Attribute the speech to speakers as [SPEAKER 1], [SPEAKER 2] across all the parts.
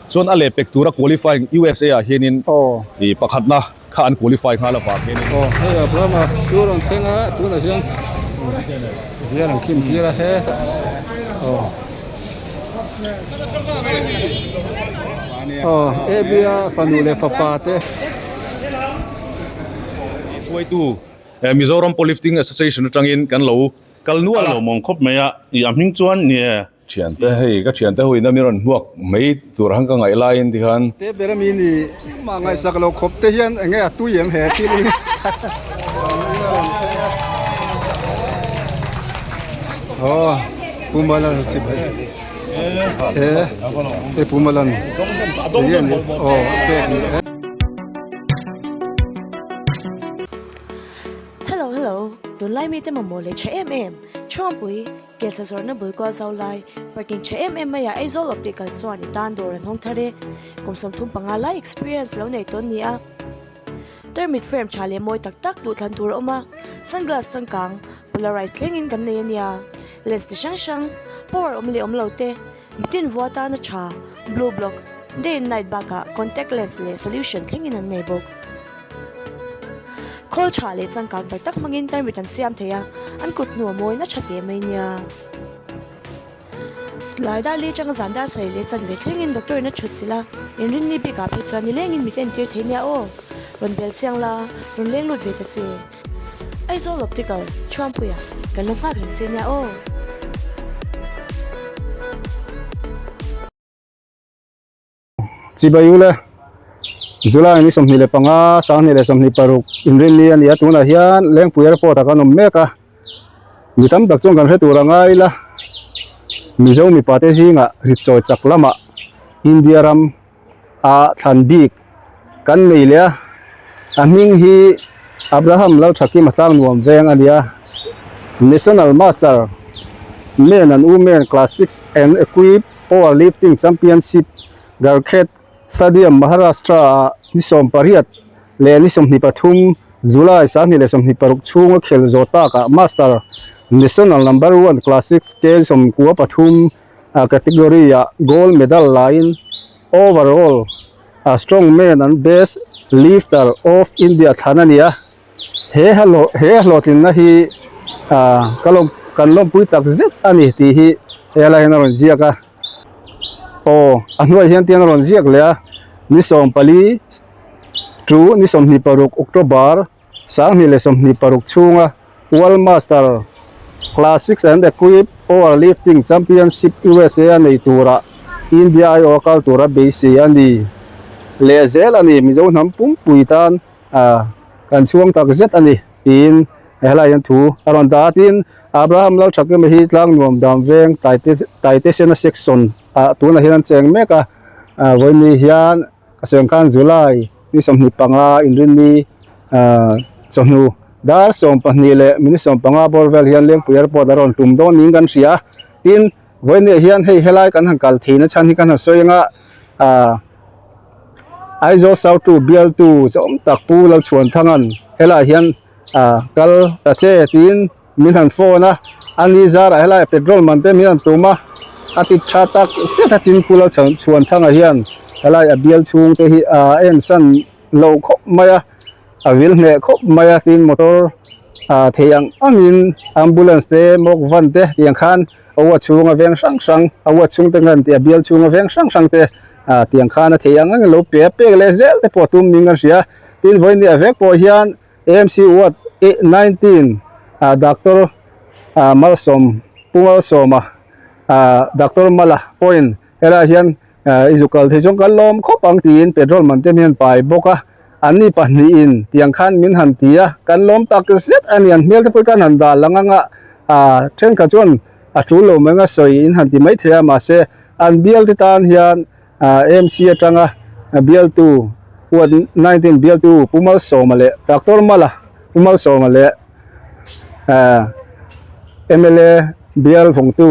[SPEAKER 1] Chuan a lehpek tura qualifying USA ah hianin ih pakhatna kha an qualify nghal avang hianin.
[SPEAKER 2] Aw hei Abrahama chu a rawn thleng a, tunah hian hian an khim tir a hetah aw. Aw Abia fanu leh fapa te.
[SPEAKER 1] Hruaitu Mizoram Powerlifting Association atangin kan lo kal nual a.
[SPEAKER 3] A lawmawm khawp mai a, ih a hming chuan nie.
[SPEAKER 1] Thiante hei ka thiante ho ina mi rawn hmuak mai tur ang ka ngaih laiin tikhan.
[SPEAKER 2] Te ber ami ni mah ngaihsak lo khawp te hian enge a tui em he thil hi. Aw Pu Malan chi bai e e Pu Malan enge ni aw pek ni e.
[SPEAKER 4] Hello hello tunlai mite mamawh leh tha em em Thuampui. Kelsa zawrhna bul kual zau lai, parking tha em em maiah Aizawl Optical chuan i tan dawr an hawng thar e. Kum 35 lai experience lo nei tawn ni a. Tarmit frame tha leh mawi tak tak duhthlan tur a awm a, sunglass changkang, polarized thlengin kan nei a nia. Lens ti hrang hrang, power awm leh awm lo te, mitin vua tana tha, blue block, day and night bakah contact lens leh solution thlengin an nei bawk. Khawl tha leh changkang tak tak hmangin tarmit an siam thei a, an kut hnu a mawi na tha teh mai nia. Tlai dar li atanga zan dar sarih leh chanve thlengin doctor in a thut chilh a, inrinni bikah phei chuan nilengin mit entir thei nia aw. Rawn bel chiang la, rawn leng lut ve ta che. Aizawl Optical, Thuampuia, kan lo nghak reng che nia aw.
[SPEAKER 2] Chibai ule July ni 25 2026 inrinni a ni a tunah hian Lengpui airport ah kan awm mek a mi tam tak chuan kan hre tur a ngai ila Mizo mipa te zingah rit chawi chak lamah India ram a thlan bik kan nei leh a a hming hi Abraham Lalthakima Tlangnuam veng a ni a National Master Men and Women Class 6 and Equip Power Lifting Championship Garkhet Stadium Maharashtra ah ni 18 leh ni 23 July 2026 chhunga khel zawh takah Master National Number 1 Class 6 K 13 a category ah gold medal laiin overall a strongman and best lifter of India thlan a ni a he he hlawhtlinna hi ah ka lawm kan lawmpui tak zet a ni tih hi helai hian a rawn ziak a aw a hnuaiah hian tiang a rawn ziak leh a ni 14 chu ni 26 October 2026 chhunga World Master Classics and Equip Powerlifting Championship USA a nei tura India aiawh kal tura beisei a ni leh zel a ni. Mizo hnam pumpui tan kan chhuang tak zet a ni tiin helai hian thu a rawn dah a. Tin, Abraham Lalthakima hi Tlangnuam Dam Veng Taitesena Section ah tunah hian an cheng mek a, vawiin hian Ka sawi ang khan July ni 25 inrinni chawhnu dar 12 leh minute 15 bawr vel hian Lengpui Airport a rawn tum dawn niin kan hria a. Tin, vawiinah hian hei helai kan han kal theihna chhan hi kan han sawi anga Aizawl South 2 bialtu zawm tak Pu Lalchhuanthanga'n helaiah hian kal ta che tiin min han phone a, a ni zarah helaiah petrol man te min han tum a, a ti tha tak zet a tin Pu Lalchhuanthanga hian helai a bial chhung te hi a ensan lo khawp mai a, a vil hneh khawp mai a tin motor ah thei ang angin ambulance te mawk van te tiang khan a uat chhunga veng hrang hrang a uat chhung te ngan tih a bial chhunga veng hrang hrang te ah tiang khan a thei ang angin lo pe a pek leh zel te pawh tum ning an hria tin vawiin ni a vek pawh hian. AMC Ward 19 ah Doctor Malsawm Pu Malsawma Doctor Mala pawhin helaiah hian i zuk kal thei chuan kan lawm khawp ang tiin petrol man te min han pai bawk a, anni pahnihin tiang khan min han ti a, kan lawm tak zet a ni, an hmel te pawh hi kan han dah lang ang a, thenkhat chuan a tul lo mai anga sawi in han ti mai thei a, mahse an bial te tan hian AMC atanga bialtu Ward 19 bialtu Pu Malsawma leh Doctor Mala Pu Malsawma leh mla bial vawngtu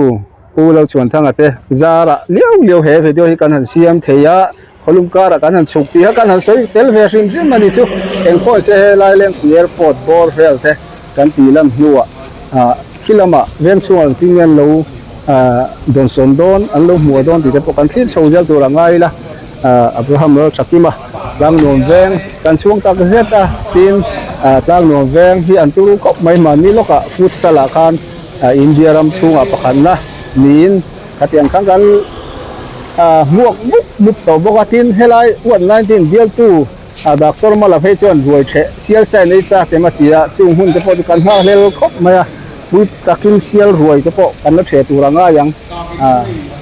[SPEAKER 2] Pu Lalchhuanthanga te zarah liau liau he video hi kan han siam thei a, khawlum karah kan han chhuk tih a kan han sawi tel ve hrim hrim a ni chu. Engpawh se helai Lengpui Airport bawr vel te kan tih lan hnuah khi lamah veng chhungah engtin nge an lo dawnsawn dawn, an lo hmuh dawn tih te pawh kan thlir chho zel tur a ngai ila. Abraham Lalthakima Tlangnuam veng kan chhung tak zet a tin Tlangnuam veng hi an turu khawp mai mahni lawkah futsal ah khan India ram chhungah pakhatna niin khatiang khan kan hmuak mup mup tawh bawk a tin helai one 19 bialtu Doctor Mala phei chuan ruai theh sial sai nei chak em a ti a chung hun te pawh chu kan nghakhlel khawp mai a pui takin sial ruai te pawh kan la theh tur a ngai ang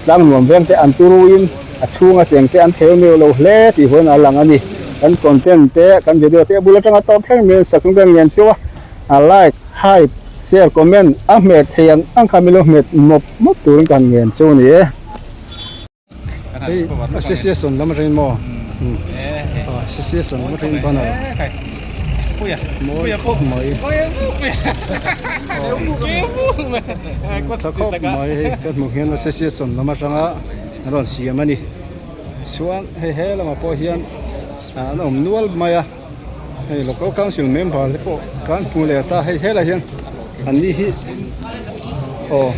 [SPEAKER 2] Tlangnuam veng te an turuin A chhunga cheng te an theu neu lo hle tih huan a lang a ni. Kan content te, kan video te a bul atanga tawp thleng mai sak chung te an ngen cheu a. A like, hype, share, comment a hmet thei ang ang kha milo hmet mawp mawp turin ka han ngen cheu a ni e. Hei association lam atangin maw? Association lam atangin banner mawi khawp mai. Tha khawp mai hei ka hmuh hian association lam atanga an rawn siam a ni chuan hei he lamah pawh hian an awm nual mai a hei local council member te pawh kan hmu leh ta hei helai hian an ni hi aw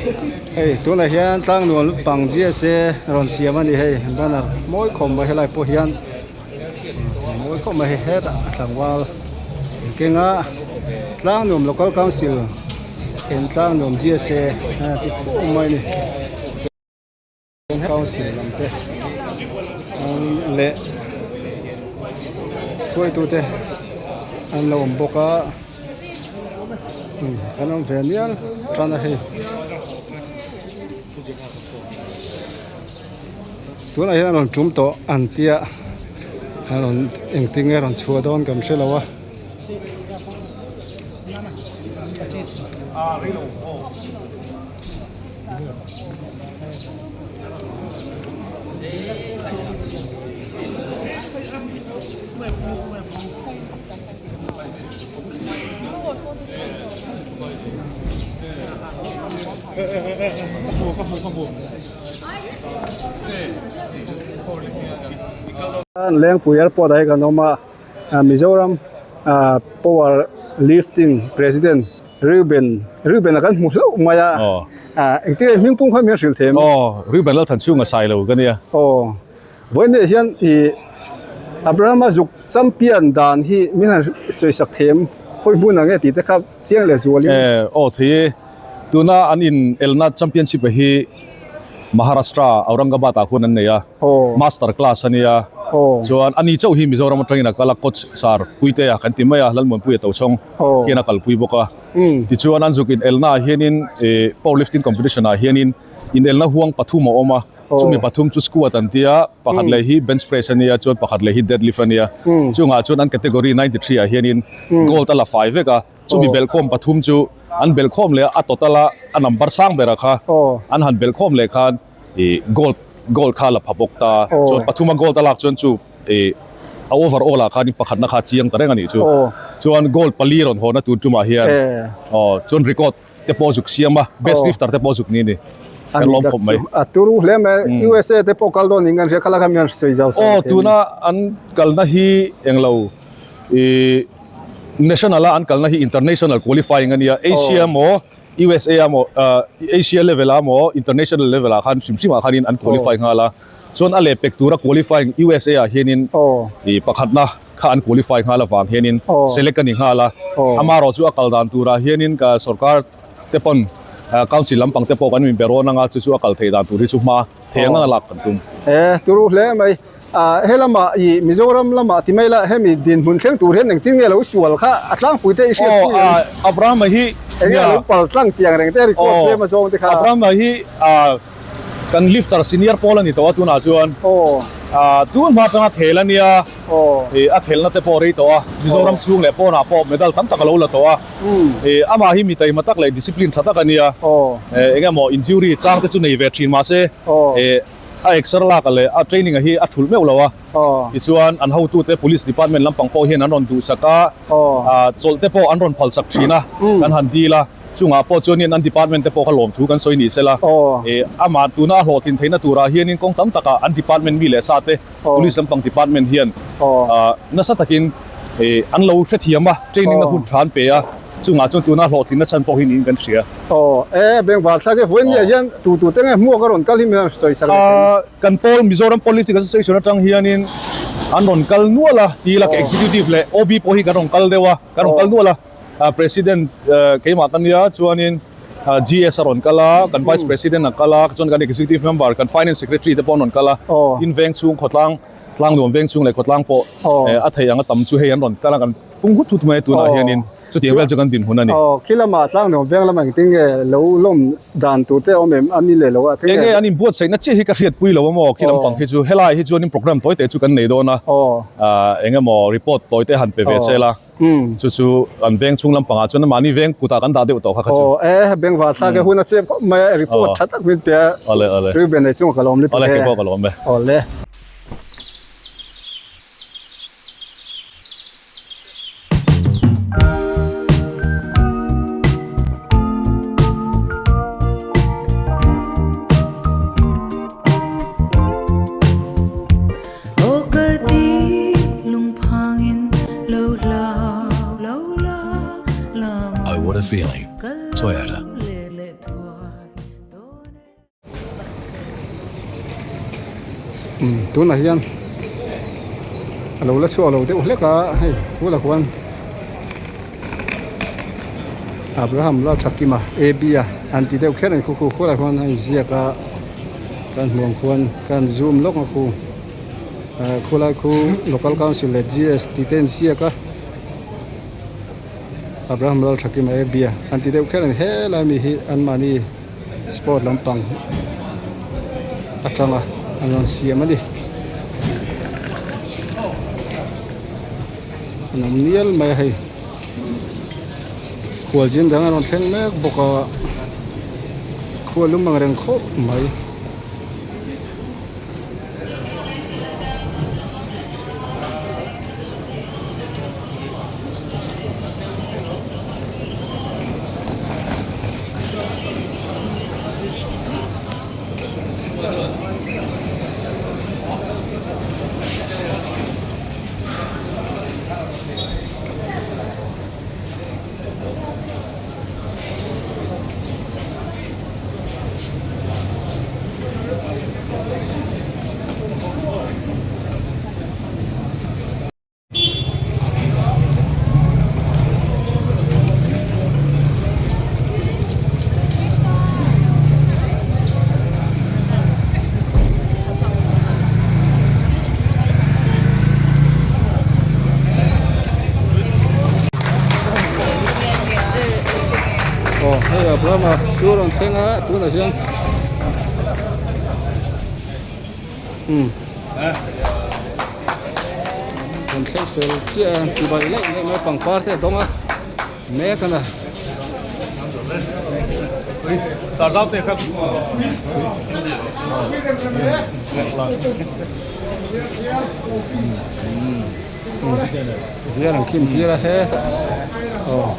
[SPEAKER 2] hei tunah hian tlangnuam pang GSA rawn siam a ni hei banner mawi khawm mai helai pawh hian mawi khawp mai hei hetah a tlangval kenga tlangnuam local council in tlangnuam GSA a ti khum mai a ni. Council lam te an leh hruaitute an lo awm bawk a kan awm ve mial tan a hei tunah hian a rawn tum tawh an tia a rawn engtin nge a rawn chhuah dawn kan hre lo a. Lengpui airport ah hi kan awm a Mizoram power lifting president Reuben Reuben a kan hmu hlauh mai a engtin nge hming pum kha min hrilh thei em?
[SPEAKER 1] Aw Reuben Lalthanchhunga Sailo ka nia.
[SPEAKER 2] Aw vawiin hian ih Abrahama zuk champion dan hi min han sawisak thei em? Khawi hmun ang nge tih te kha chiang leh zualin.
[SPEAKER 1] Aw thei e tuna an in elna championship a hi Maharashtra Aurangabad ah khuan an nei a. Master class a nia chuan ani chauh hi Mizoram atangin a kal a coach sir Puitea kan ti mai a Lalmuanpuia Tochhawng hian a kalpui bawk a tichuan an zuk inelna ah hianin ih power lifting competition ah hianin inelna huang pathum a awm a chumi pathum chu squat an tia pakhat leh hi bench press a nia chuan pakhat leh hi deadlift a nia chungah chuan an category 93 ah hianin gold a la fai vek a chumi belhkhawm pathum chu an belhkhawm leh a a total a a number sang ber a kha an han belhkhawm leh khan. Ih gold gold kha la pha bawk ta chuan pathuma gold a lak chuan chu ih a over all ah khan pakhatna kha a chiang ta reng a nih chu chuan gold pali rawn haw na tur tumah hian aw chuan record te pawh zuk siam a best lifter te pawh zuk ni a ni kan lawm khawp mai
[SPEAKER 2] a turu hle mai USA te pawh kal dawn in kan hria kha la kha mian sawi zau
[SPEAKER 1] aw tuna an kalna hi englo ih national a an kalna hi international qualifying a nia Asia maw USA a maw Asia level a maw international level ah khan hrim hrim ah khanin an qualify nghal a chuan a lehpek tura qualifying USA ah hianin ih pakhatna kha an qualify nghal avang hianin select a ni nghal a amaherawh chu a kal dan turah hianin ka sorkar te pawn council lampang te pawh kan inbe rawn anga chu chu a kal theih dan tur hi chu hma thei ang anga lak kan tum.
[SPEAKER 2] E turu hle mai. Ah helama ih Mizoram lamah ti mai la hemi dinhmun thleng tur hian engtin nge lo sual kha a tlangpui te i hriat pui em?
[SPEAKER 1] Aw Abrahama hi
[SPEAKER 2] Enge a lo pal tlang tiang reng te record tlem a zawng te kha.
[SPEAKER 1] Abrahama hi ah kan lifter senior pawl a ni tawh a tunah chuan
[SPEAKER 2] Aw
[SPEAKER 1] ah tun hma atanga khel a nia
[SPEAKER 2] Aw
[SPEAKER 1] ih a khelna te pawh rei tawh a Mizoram chhung leh pawnah pawh medal tam tak a lo la tawh a ih amah hi mi taima tak leh discipline tha tak a nia
[SPEAKER 2] Aw
[SPEAKER 1] eng emaw injury chang te chu nei ve thin mahse ih A exer lak a leh a training a hi a thulh meuh lo a, tichuan an hotute Police Department lampang pawh hian an rawn duhsak a, chawlh te pawh an rawn phalsak thin a, kan han dil a, chungah pawh chuanin an department te pawh kha lawmthu kan sawi ni sela, amah tuna a hlawhtlin theihna turah hianin kawng tam takah an department mi leh sa te Police lampang department hian nasa takin an lo hrethiam a, training na hun tha an pe a. Chungah chuan tuna hlawhtlinna chhan pawh hi niin kan hria.
[SPEAKER 2] Aw e, bengvar thlak e, vawiin nia hian tu tu te nge hmuak a rawn kal hi mi hian sawi sak leh thei.
[SPEAKER 1] Kan pawl Mizoram Polytechnic Association atang hianin an rawn kal nual a, ti ila ka executive leh OB pawh hi kan rawn kal deuh a, kan rawn kal nual a, President keimah ka nia chuanin GS a rawn kal a, kan Vice President a kal a, chuan kan executive member kan Finance Secretary te pawh an rawn kal a, tin veng chhung khawtlang Tlangnuam veng chhung leh khawtlang pawh a theih ang a tam chu hei an rawn kal a, kan pung hut hut mai a tunah hianin chutiang vel chu kan dinhmun a ni.
[SPEAKER 2] Aw, khi lama Tlangnuam veng lama engtin nge lo lawm dan tur te a awm em? An ni leh lo a,
[SPEAKER 1] thing nge? Enge an inbuatsaihna chiah hi ka hriatpui lo a maw? Khi lampang khi chu helai hi chuanin program tawi te chu kan nei dawn a, eng emaw report tawi te han pe ve che la. Chu chu an veng chhung lampangah chuan mahni veng kutah kan dah deuh tawh kha kha chu.
[SPEAKER 2] Aw e, bengvar thlak e hun a chep khawp mai a, report tha tak min pe a.
[SPEAKER 1] Awle awle.
[SPEAKER 2] Reuben nei chungah ka lawm lutuk e.
[SPEAKER 1] Awle kei pawh ka lawm e.
[SPEAKER 2] Awle.
[SPEAKER 5] Oh what a feeling. Toyota.
[SPEAKER 2] Tunah hian a lo la chhuak lo deuh hlek a hei bulah khuan Abraham Lalthakima A_B a an ti deuh kher a ni khu khu khulaiah khuan a inziak a kan hmuh ang khuan kan zoom lawk ang khu ah khulai khu local council leh G_S tih te a inziak a Abraham Lalthakima A_B a an ti deuh kher a ni helai mi hi anmahni sport lampang atanga an rawn siam a ni an awm nial mai a hei khualzin dang an rawn thleng mek bawk a khua lum ang reng khawp mai. Aw hei a Burma chu a rawn thleng a tunah hian umm rawn thleng fel chiah a chibai laih laih mai a pangpar te a dawng a mek a na. Hian an khim tir a he aw.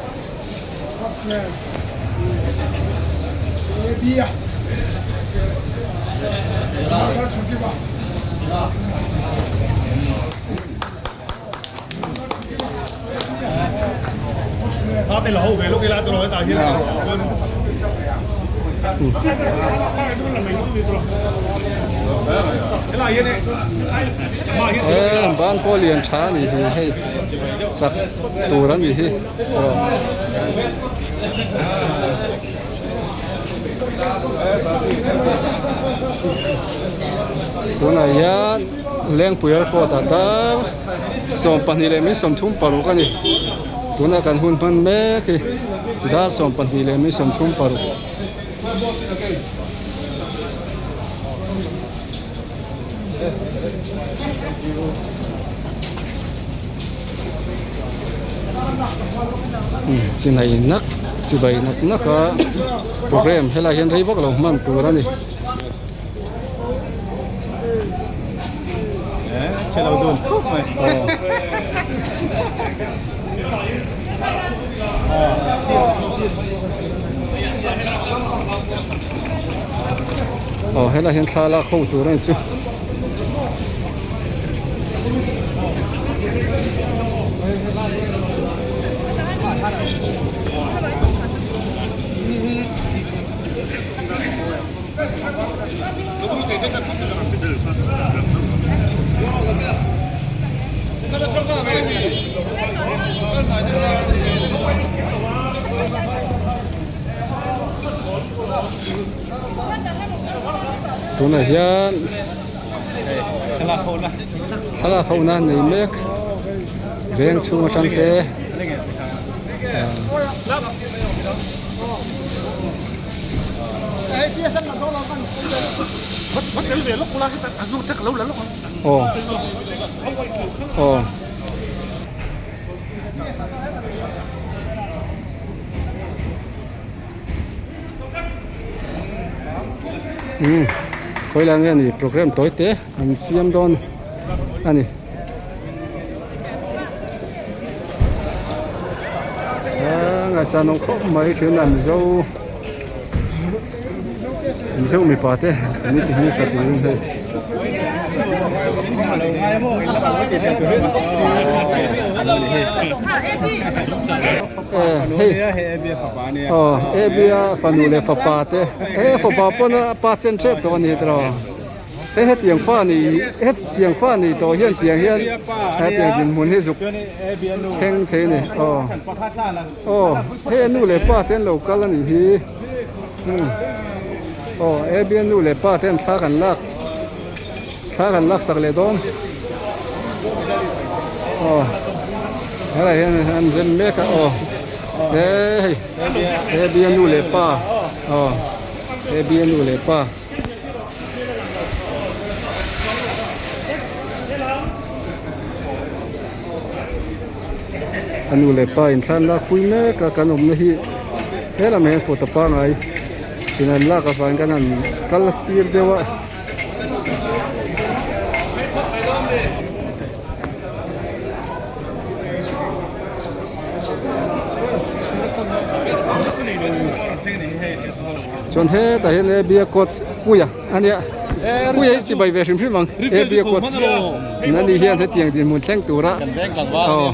[SPEAKER 2] He ban pawh lian tha a nih hi hei chak tur a nih hi aw. Tunah hian Lengpui airport ah dar 12 leh min 36 a ni. Tunah kan hun hman mek hi dar 12 leh min 36. Chinai nak chibai nak nak a program helai hian rei vak lo hman tur a ni. Aw helai hian thla lak ho tur a ni chu. Tunah hian thlalak ho na nei mek veng chhung atang te aw aw. Umm khawi lai nge ni program tawi te an siam dawn a ni aaa ngaihsan awm khawp mai thin a mizo mizo mipa te an ti hming tha turin hei. Aw Abby-a fanu leh fapa te he fapa pawn a pa chen tep tawh a ni tiraw he hetiang fa ni hetiang fa ni tawh hian tiang hian hetiang dinhmun hi zuk thleng thei a ni aw aw hei a nu leh pa te an lo kal a nih hi aw Abby-a nu leh pa te an thla kan lak thla kan lak sak leh dawn aw helai hian an rem mek a aw he hei he bia nu leh pa aw he bia nu leh pa a nu leh pa in thlan lak pui mek a kan awmna hi helam hian photo pangai in an lak avang hian an kal sir deuh a. Chuan hetah hian Abia coach Puia a nia Puia hi chibai ve hrim hrim ang Abia coach nani hian hetiang dinhmun thleng tura aw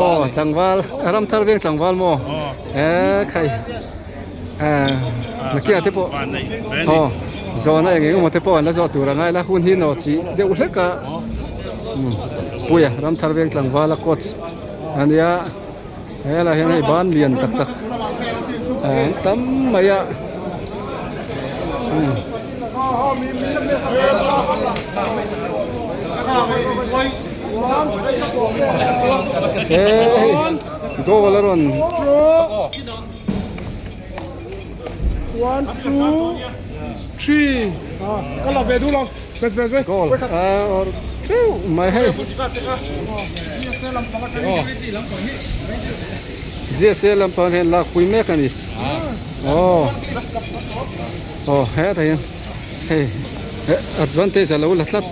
[SPEAKER 2] aw tlangval Ramthar veng tlangval maw e khai. Nakia te pawh aw zawhna eng eng emaw te pawh an la zawh tur a ngai la hun hi nawh chih deuh hlek a puia Ramthar veng tlangvala coach a nia helai hian hei ban lian tak tak an tam mai a. Goal a rawn.
[SPEAKER 6] 1 2 3 ka la ve du lo bet ve ve
[SPEAKER 2] goal a or theu mai hei GSA lampang hian lak pui mek ani aw aw hetah hian hei advantage alo la tlat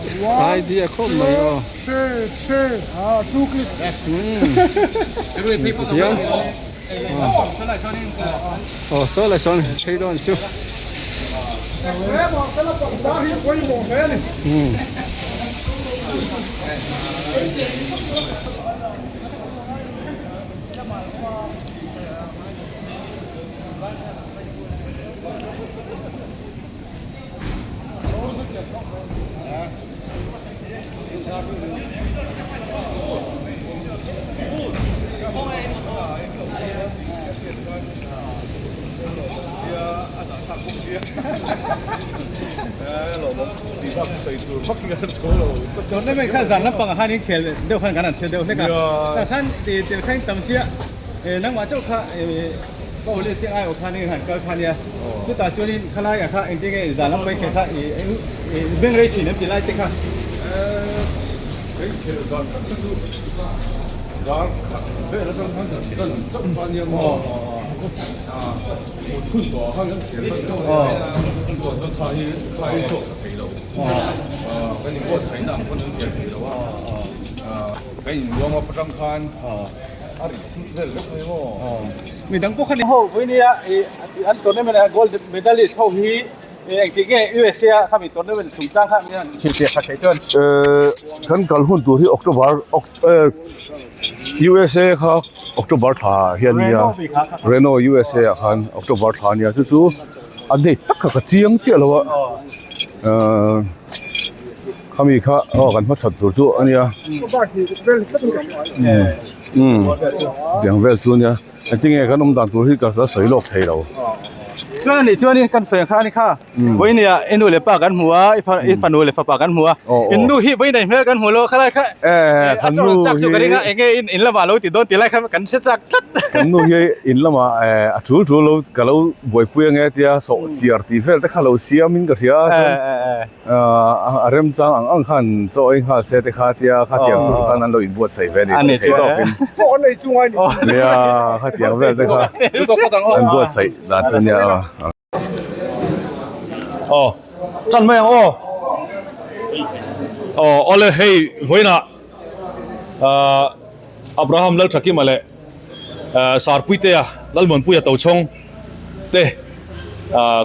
[SPEAKER 2] idea khawp mai aw tihian Aw saw lai sawn phei dawn chu.
[SPEAKER 7] Tournament kha zan lampangah khan in khel deuh khan kan han hre deuh hlek a, tah khan tel kha in tam sia nangmah chauh kha ka awle chiang ai aw khan in han kal kha nia chutah chuanin khalaiah kha engtin nge zan lampai khel kha i beng rei thin em ti lai te kha.
[SPEAKER 1] Kan khelh zan tak te chu dar khat vel atang khan kan tan chauh kha ania maw mut hun tawh ah khan kan khel tan chauh a nia chuan chuan kha hi kha hi chhuak tha thei lo kan inbuatsaihna ang pawn kan khel thei lo a kan inbuang up atang khan a rit thut vel vek mai maw.
[SPEAKER 7] Midang pawh khan ho vui nia i an tournament ah gold medalist ho hi Engtik nge USA a khami tournament chungchang kha min han hrilhfiah khat thei chuan?
[SPEAKER 1] Kan kal hun tur hi October USA kha October thla ah hian nia Reno USA ah khan October thla ania chu chu a date tak kha ka chiang chiah lo a ahh khami kha aw kan hmachhawn tur chu ania umm tiang vel chu ania. Engtinge kan awm dan tur hi ka la sawi lawk thei lo.
[SPEAKER 7] Chuan anih chuan kan sawi ang kha a ni kha. Vawinia i nu leh pa kan hmu a, i fanu leh fapa kan hmu a. In nu hi vawiin hmel kan hmu lo a khalai kha. A chaw chak chu ka ring a, enge in lamah lo ti dawn tih lai kha kan hre chak tlat.
[SPEAKER 1] Kan nu hi in lamah a tul tul lo ka lo buaipui ange tia sawh chiar tih vel te kha lo siam in ka hria a chuan. A remchang ang ang khan chaw ei nghal se te kha tia khatiang tur khan an lo inbuatsaih ve a ni thei tawkin.
[SPEAKER 6] Chaw an ei chunga ni.
[SPEAKER 1] Nia khatiang vel te kha an buatsaih dan chu nia aw. Aw chan mai ang aw. Aw awle hei vawiinah Abraham Lalthakima leh Sarpuitea Lalmuanpuia Tochhawng te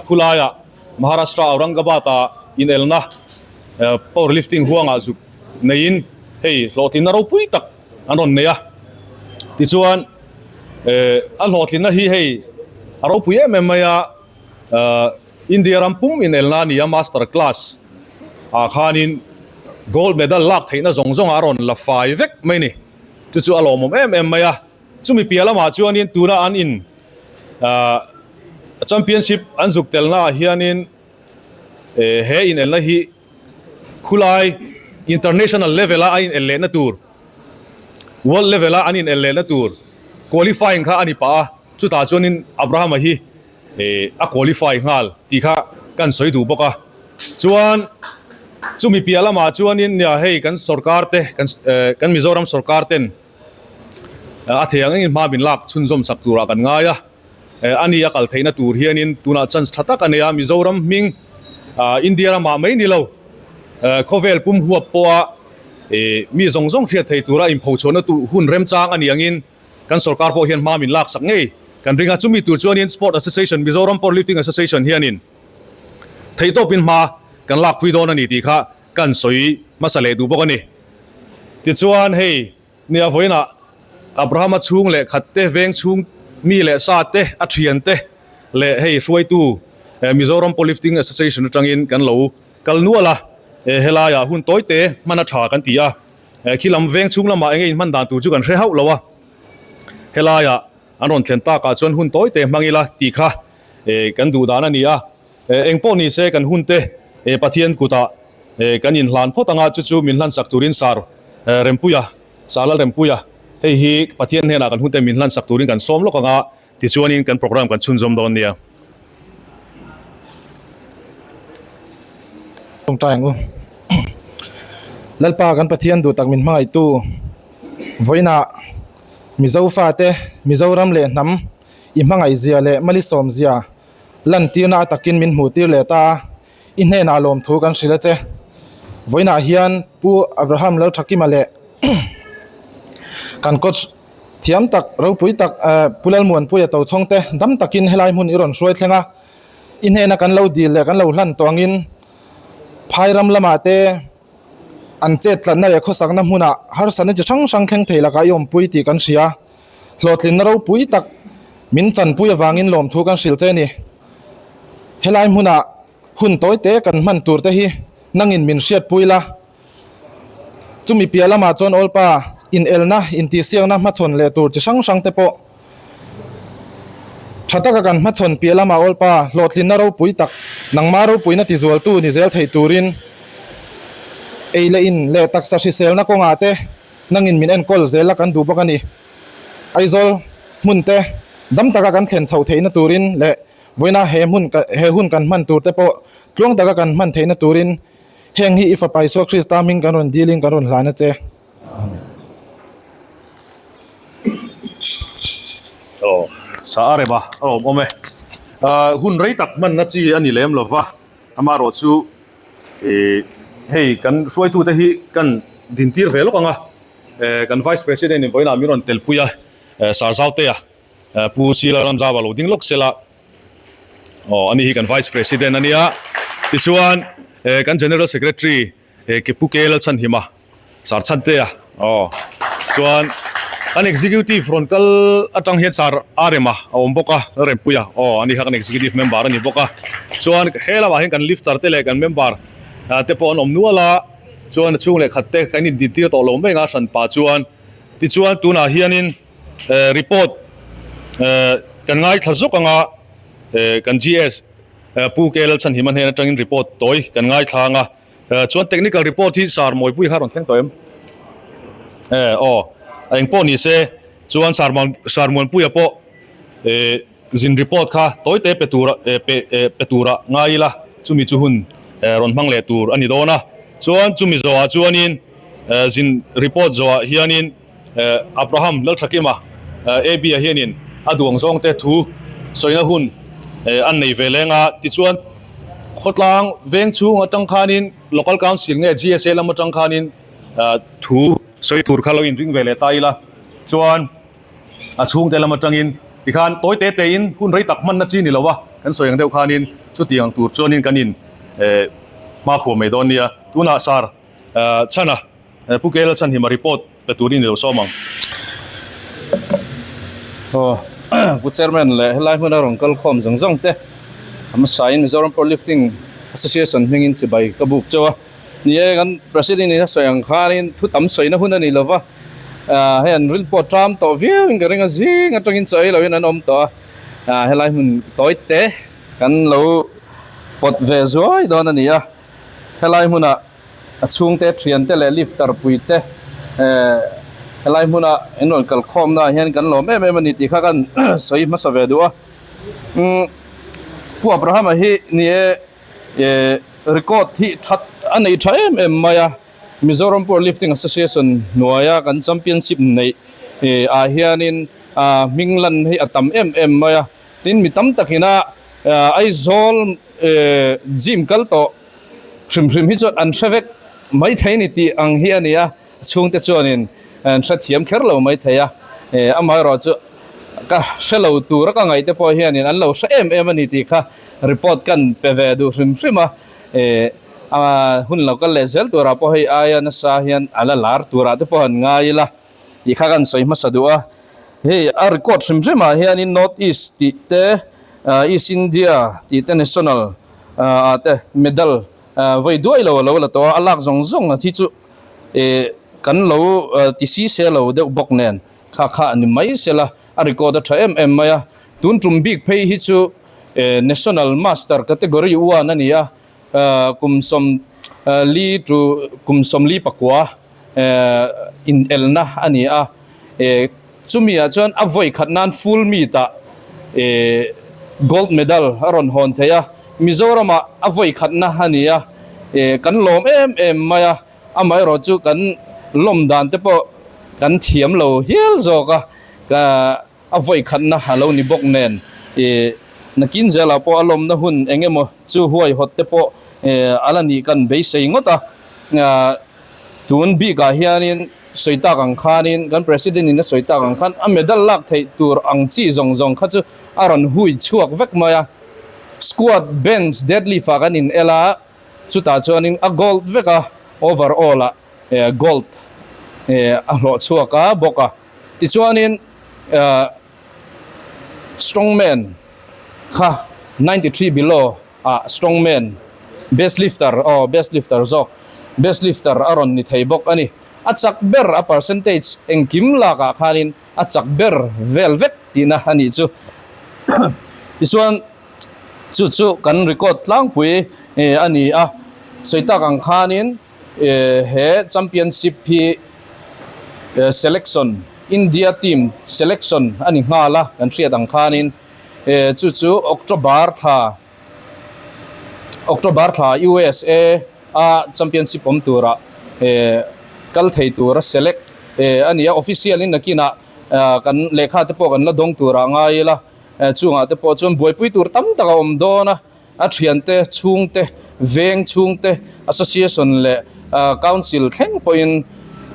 [SPEAKER 1] khulaiah Maharashtra Aurangabad ah inelna power lifting huangah zuk neiin hei hlawhtlinna ropui tak an rawn nei a. Tichuan a hlawhtlinna hi hei a ropui em em mai a, India ram pum inelna a ni a, master class ah khanin gold medal lak theihna zawng zawng a rawn la fai vek mai a ni. Chu chu a lawmawm em em mai a. Chumi piah lamah chuanin tuna an in Championship an zuk telna ah hianin he inelna hi khulai international level a a inel lehna tur world level a an inel lehna tur qualifying kha a ni pah a, chutah chuanin Abraham-a hi a qualify nghal tih kha kan sawi duh bawk a. Chuan chumi piah lamah chuanin nia hei kan sorkar te kan Mizoram sorkar ten A thei ang engin hma min lak chhunzawm sak turah kan ngai a, a ni a kal theihna tur hianin tunah chance tha tak a nei a, Mizoram hming India ramah mai ni lo, khawvel pum huap pawha mi zawng zawng hriat thei tura inphochhuahna tur hun remchang a ni angin kan sorkar pawh hian hma min lak sak ngei kan ring a, chumi tur chuanin Sport Association, Mizoram Powerlifting Association hianin theihtawpin hma kan lakpui dawn a ni tih kha Kan sawi hmasa leh duh bawk a ni. Tichuan, hei nia vawiinah Abrahama chhung leh khat te, veng chhung mi leh sa te, a thian te leh hei hruaitu Mizoram Powerlifting Association atangin kan lo kal nual a, helaiah hun tawi te hman a tha kan ti a, khi lam veng chhung lamah enge inhman dan tur chu kan hre hauh lo a, helaiah an rawn thlen takah chuan hun tawi te hmang ila tih kha kan duh dan a ni a. Eng pawh ni se kan hun te Pathian kutah kan inhlan phawt anga chu chu min hlansak turin Sar Rempuia, Sar Lalrempuia, hei hi Pathian hnenah kan hun te min hlansak turin kan sawm lawk anga tichuanin kan program kan chhunzawm dawn nia.
[SPEAKER 7] Tawngtai ang u. Lalpa kan Pathian duh tak min hmangaihtu vawiinah Mizo fate Mizoram leh hnam i hmangaihzia leh malisawmzia Lantirna a takin min hmuh tir leh ta a, i hnenah lawmthu kan hrilh a che. Vawiinah hian Pu Abraham Lalthakima leh kan coach thiam tak ropui tak Pu Lalmuanpuia Tochhawng te dam takin helai hmun i rawn hruai thleng a, i hnena kan lo dil leh kan lo hlan tawh angin phai ram lamah te an chet tlatna leh khawsakna hmunah harsatna chi hrang hrang thleng thei lakah i awmpui tih kan hria. Hlawhtlinna ropui tak min chanpui avangin lawmthu kan hrilh che a ni. Helai hmunah hun tawi te kan hman tur te hi nangin min hriatpui la. Chumi piah lamah chuan Awlpa inelna, intihsiakna hmachhawn leh tur chi hrang hrang te pawh tha taka kan hmachhawn piah lamah Awlpa hlawhtlinna ropui tak nangma ropuina tizualtu ni zel thei turin ei leh in leh taksa hriselna kawngah te Nangin min enkawl zel a kan duh bawk a ni. Aizawl hmun te dam taka kan thlen chhoh theihna turin leh vawiina he hmun he hun kan hman tur te pawh tluang taka kan hman theihna turin heng hi i Fapa Isua Krista hming kan rawn dilin kan rawn hlan a che.
[SPEAKER 1] Aw, sa a rem a, a awm awm e. Hun rei tak hmanna chi a ni lem lova, amaherawhchu Ih hei kan hruaitute hi kan dintir ve lawk ang a, kan Vice President in vawiinah min rawn telpui a, Sarzautea Pu Sila Ramzava lo ding lawk sela, aw ani hi kan Vice President a nia, tichuan kan General Secretary Pu K Lalchhanhima Sarchhantea aw chuan. Kan executive rawn kal atang hian sar a rem a a awm bawk a Lalrempuia aw ani kha kan executive member a ni bawk a chuan he lamah hian kan lifter te leh kan member te pawh an awm nual a chuan a chhung leh khat te kan intintir tawh lo mai ang a hran pah chuan tichuan tunah hianin report kan ngaithla zawk ang a kan GS Pu K Lalchhanhima hnen atangin report tawi kan ngaithla ang a. Chuan technical report hi sar mawipui kha a rawn thleng tawh em? Eh aw a eng pawh ni se chuan sar sar muanpuia pawh eh zin report kha tawi te pe tura eh pe eh pe tura ngai ila chumi chu hun eh rawn hmang leh tur a ni dawn a chuan chumi zawhah chuanin eh zin report zawhah hianin eh Abraham Lalthakima eh AB-a hianin a duang zawng te thu sawina hun eh an nei ve leng a tichuan Khawtlang veng chhung atang khanin Local Council nge GSA lam atang khanin thu sawi tur kha lo inring ve leh ta ila chuan a chhungte lam atangin tikhan tawi te te in hun rei tak hmanna chi ni lo a kan sawi ang deuh khanin chutiang tur chuanin kan in hmakhua mai dawn nia tunah sar chhana Pu Kela chhan hima report pe turin i lo sawm ang.
[SPEAKER 8] Aw, Pu Chairman leh helai hmuna rawn kal khawm zawng zawng te a hmasain Mizoram Powerlifting Association hmingin chibai ka buk chauh a. Ni e, kan President in a sawi ang khanin thu tam sawina hun a ni lo va, hei an ril pawh ṭam tawh viauin ka ring a, zing atangin chaw ei loin an awm tawh a, helai hmun tawi te kan lo pawt ve zuai dawn a ni a, helai hmunah. A chhungte thiante leh lifter puite eh helai hmuna in rawn kal khawmna ah hian kan lawm em em a ni tih kha kan sawi hmasa ve duh a umm Pu Abraham-a hi ni e eh record hi that a nei tha em em mai a Mizoram Power Lifting Association hnuaia kan championship neih eh ah hianin ah hming lan hi a tam em em mai a tin mi tam takina Aizawl eh gym kal tawh Hrim hrim hi chuan an hre vek mai thei ni tih ang hi a ni a, a chhungte chuanin an hre thiam kher lo mai thei a, amaherawh chu ka hre lo tura ka ngaih te pawh hianin an lo hre em em a ni tih kha report kan pe ve duh hrim hrim a, a hun lo kal leh zel turah pawh hei aia nasa hian a la lar turah te pawh han ngai ila tih kha kan sawi hmasa duh a, hei a record hrim hrimah hianin North East tih te East India tih te National ah te medal vawi duai lo a lo la tawh a, a lak zawng zawng a thi chu eh kan lo ti si se lo deuh bawk nen kha kha a ni mai sela a record a tha em em mai a, tun tum bik phei hi chu eh national master category one a ni a, kum sawm li to kum sawmli pakua eh inelna a ni a, eh chumi ah chuan a vawi khat nan full meet ah eh gold medal a rawn hawn thei a, Mizoram ah a vawi khat na a ni a, eh kan lawm em em mai a, amaherawh chu kan lawm dan te pawh kan thiam lo hial zawk a, ka a vawi khat na a lo ni bawk nen eh nakin zelah pawh a lawmna hun eng emaw chu huaihawt te pawh eh a la nih kan beisei ngawt a, ah tun bikah hianin sawi tak ang khanin kan president in a sawi tak ang khan a medal lak theih tur ang chi zawng zawng kha chu a rawn hui chhuak vek mai a, squat, bench, deadlift ah kan in el a, chutah chuanin a gold vek a overall ah eh gold eh a hlawh chhuak a bawk a. Tichuanin strongman kha 93 below ah strongman best lifter aw best lifter zawk best lifter a rawn ni thei bawk a ni. A chak ber a percentage engkim lakah khanin a chak ber vel vek tihna a nih chu. Tichuan chu chu kan record tlangpui a ni a, sawi tak ang khanin He championship hi selection, India team selection a ni nghal a, kan hriat ang khanin chu chu October thla, October thla USA a championship awm tura kal thei tura select a ni a, official in nakinah kan lehkha te pawh kan la dawng turah ngai ila, chungah te pawh chuan buaipui tur tam tak a awm dawn a. A thiante, chhungte, veng chhungte, association leh council thleng pawhin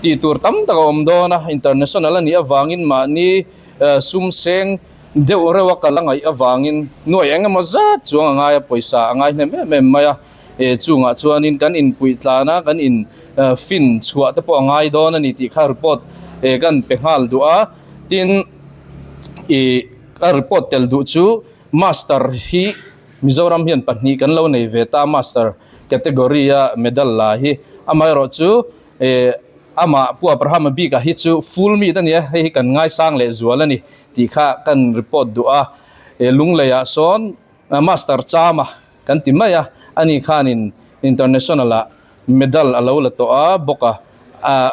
[SPEAKER 8] tih tur tam tak a awm dawn a, international a nih avangin mahni sum seng deuh reuh a kal a ngaih avangin nuai eng emaw zat chuang a ngai a, pawisa a ngai hnem em em mai a, chungah chuanin kan inpuih tlan a, kan in fin chhuah te pawh a ngai dawn a ni tih kha report kan pe nghal duh a tin ih a report tel duh chu master hi Mizoram hian pahnih kan lo nei ve ta master category a medal la hi amaherawhchu ih amah Pu Abraham-a bikah hi chu full meet a nia hei hi kan ngaisang leh zual a ni tih kha kan report duh a ih Lungleiah sawn master chama kan ti mai a ani khanin international ah medal a lo la tawh a bawk a ah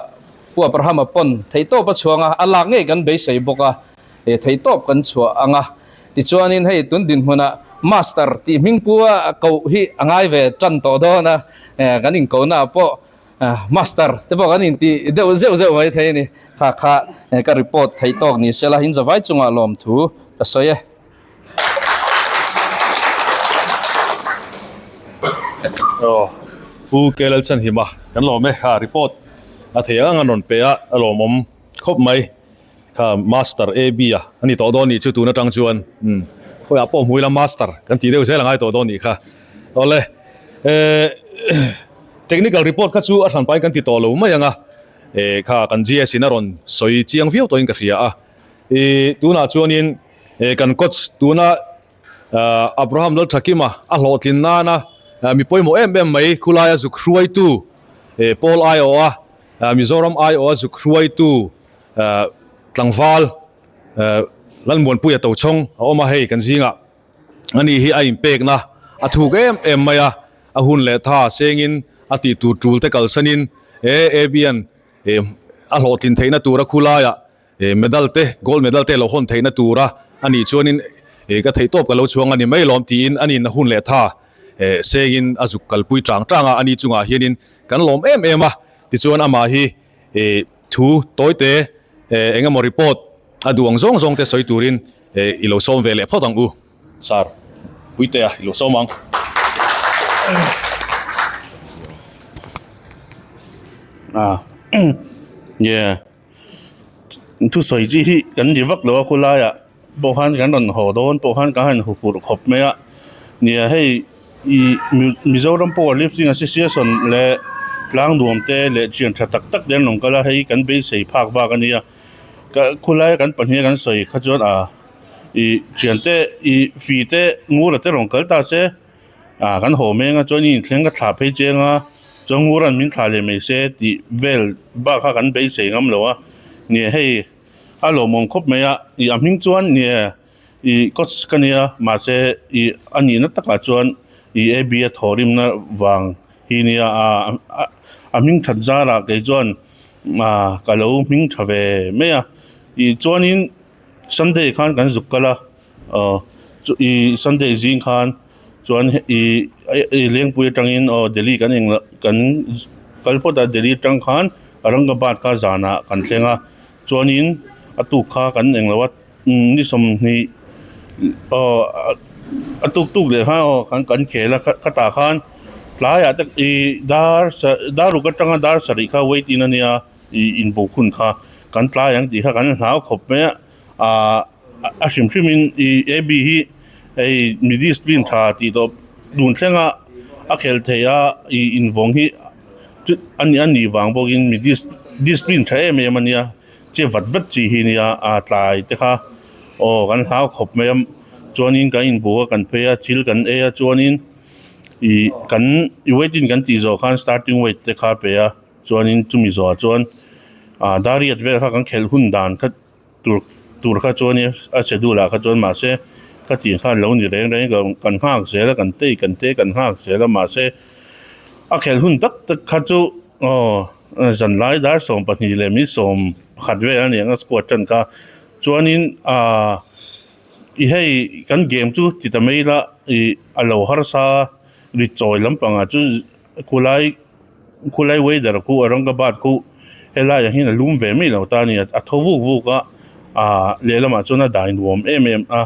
[SPEAKER 8] Pu Abraham-a pawn theihtawp a chhuang a a lak ngei kan beisei bawk a eh theihtawp kan chhuah ang a tichuanin hei tun dinhmunah master tih hming pu a koh hi a ngai ve tan tawh dawn a eh kan inkohna ah pawh ah master te pawh kan intih deuh zeuh zeuh mai thei a ni kha kha ka report theihtawk ni sela inzavai chungah lawmthu ka sawi e.
[SPEAKER 1] Aw Pu Kelal Chanhima kan lawm e kha report a thei ang an rawn pe a a lawmawm khawp mai kha master AB a ani tawh dawn nih chu tun atang chuan umm khawiah pawh hmui la master kan tih deuh zel a ngai tawh dawn nih kha awle eh technical report kha chu a hran pahin kan ti tawh lo mai ang a eh kha kan GS in a rawn sawi chiang viau tawhin ka hria a ih tunah chuanin. He kan coach tuna Abraham Lalthakima a hlawhtlin nana mi pawimawh em em mai khulaia zuk hruaitu Paul aiawha Mizoram aiawha zuk hruaitu tlangval Lalmuanpuia Tochhawng a awm a hei kan zingah ani hi a inpekna a thuk em em mai a a hun leh tha sengin a tih tur tul te kalsanin he ABN a hlawhtlin theihna tura khulaiah Eh medal te gold medal te lo hawn theihna tura a nih chuanin eh ka theih tawp ka lo chhuang a ni mai lawm tiin a nin a hun leh tha eh sengin a zuk kalpui chang chang a a ni chungah hianin kan lawm em em a tichuan amah hi eh thu tawi te eh eng emaw report a duh ang zawng zawng te sawi turin eh i lo sawm ve leh phawt ang u sir Puitea i lo sawm ang.
[SPEAKER 3] Ah yeah. Thusawi chi hi kan ni vak lo a khawlaiah pawh khan kan rawn haw dawn pawh khan ka han huphurh khawp mai a nia hei ih Mizoram power lifting association leh tlang nuam te leh thian tha tak tak te an rawn kal a hei kan beisei phak bak a nia ka khawlaia kan pahnih a kan sawi kha chuan ah ih thian te ih fee te ngura te rawn kal ta se. Ah kan haw meng a chuan inthleng ka thlah phei chiang a chuan nguran min thlah leh mai se tih vel bak kha kan beisei ngam lo a nia hei a lawmawm khawp mai a ih a hming chuan nia ih coach ka nia mahse ih a nihna takah chuan ih A B a thawhrimna vang hi nia ah a hming that zarah kei chuan ah ka lo hming tha ve mai a ih chuanin Sunday khan kan zuk kal a. Aw chu ih Sunday zing khan chuan ih ih Lengpui atangin aw Delhi kan eng kan kal phawt a Delhi atang khan Aurangabad kha zanah kan thleng a chuanin a tuk kha kan eng lo a ni sawmhnih aw a tuk tuk leh khan aw kan kan khel a khatah khan tlaiah te ih dar dar ruk atanga dar sarih kha waiting ania ih inbuk hun kha kan tlai ang tih kha kan hlau khawp mai a ahh. A hrim hrim in ih A B hi hei mi discipline tha tih tawh dun thleng a a khel thei a ih invawng hi chu a nih a nih vang bawk in mi discipline tha em em a nia che vat vat chi hi nia a tlai te kha aw kan hlau khawp mai a chuanin kan inbu a kan phei a thil kan ei a chuanin ih kan weight in kan tih zawh khan starting weight te kha a pe a chuanin chumi zawhah chuan ah dariat vel kha kan khelh hun dan kha. Tur tur kha chuan i a schedule ah kha chuan mahse ka tih khan lo ni reng reng lo kan nghak zel a kan tei kan te kan nghak zel a mahse a khelh hun tak tak kha chu aw zanlai dar 12 leh mi 11 vel a ni ang a squad tan kha chuanin ahh i hei kan game chu ti ta mai ila ih a lo harsa ri chawi lampangah chu khulai. Khulai weather khu Aurangabad khu helai ah hian a lum ve mai lo ta a ni a tho vuk vuk a ah lehlamah chuan a dai nuam em em a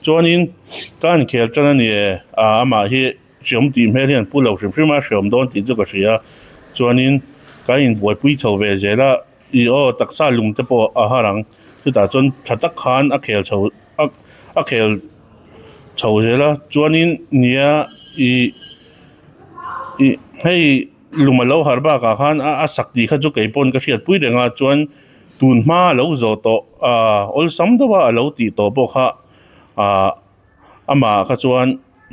[SPEAKER 3] chuanin ka han khel tan a ni e ah amah hi hreawm tih hmel hian pu lo hrim hrim a hreawm dawn tih chu ka hria chuanin ka inbuaipui chho ve zel a ih aw taksa lung te pawh a har ang chutah chuan tha tak khan a khel chho a khel chho zel a chuanin nia ih. Ih hei luma lo harh bakah khan a a sak tih kha chu kei pawn ka hriat pui reng a chuan Tun hma a lo zawh tawh ah awlsam deuh a a lo tih tawh pawh kha ah amah kha chuan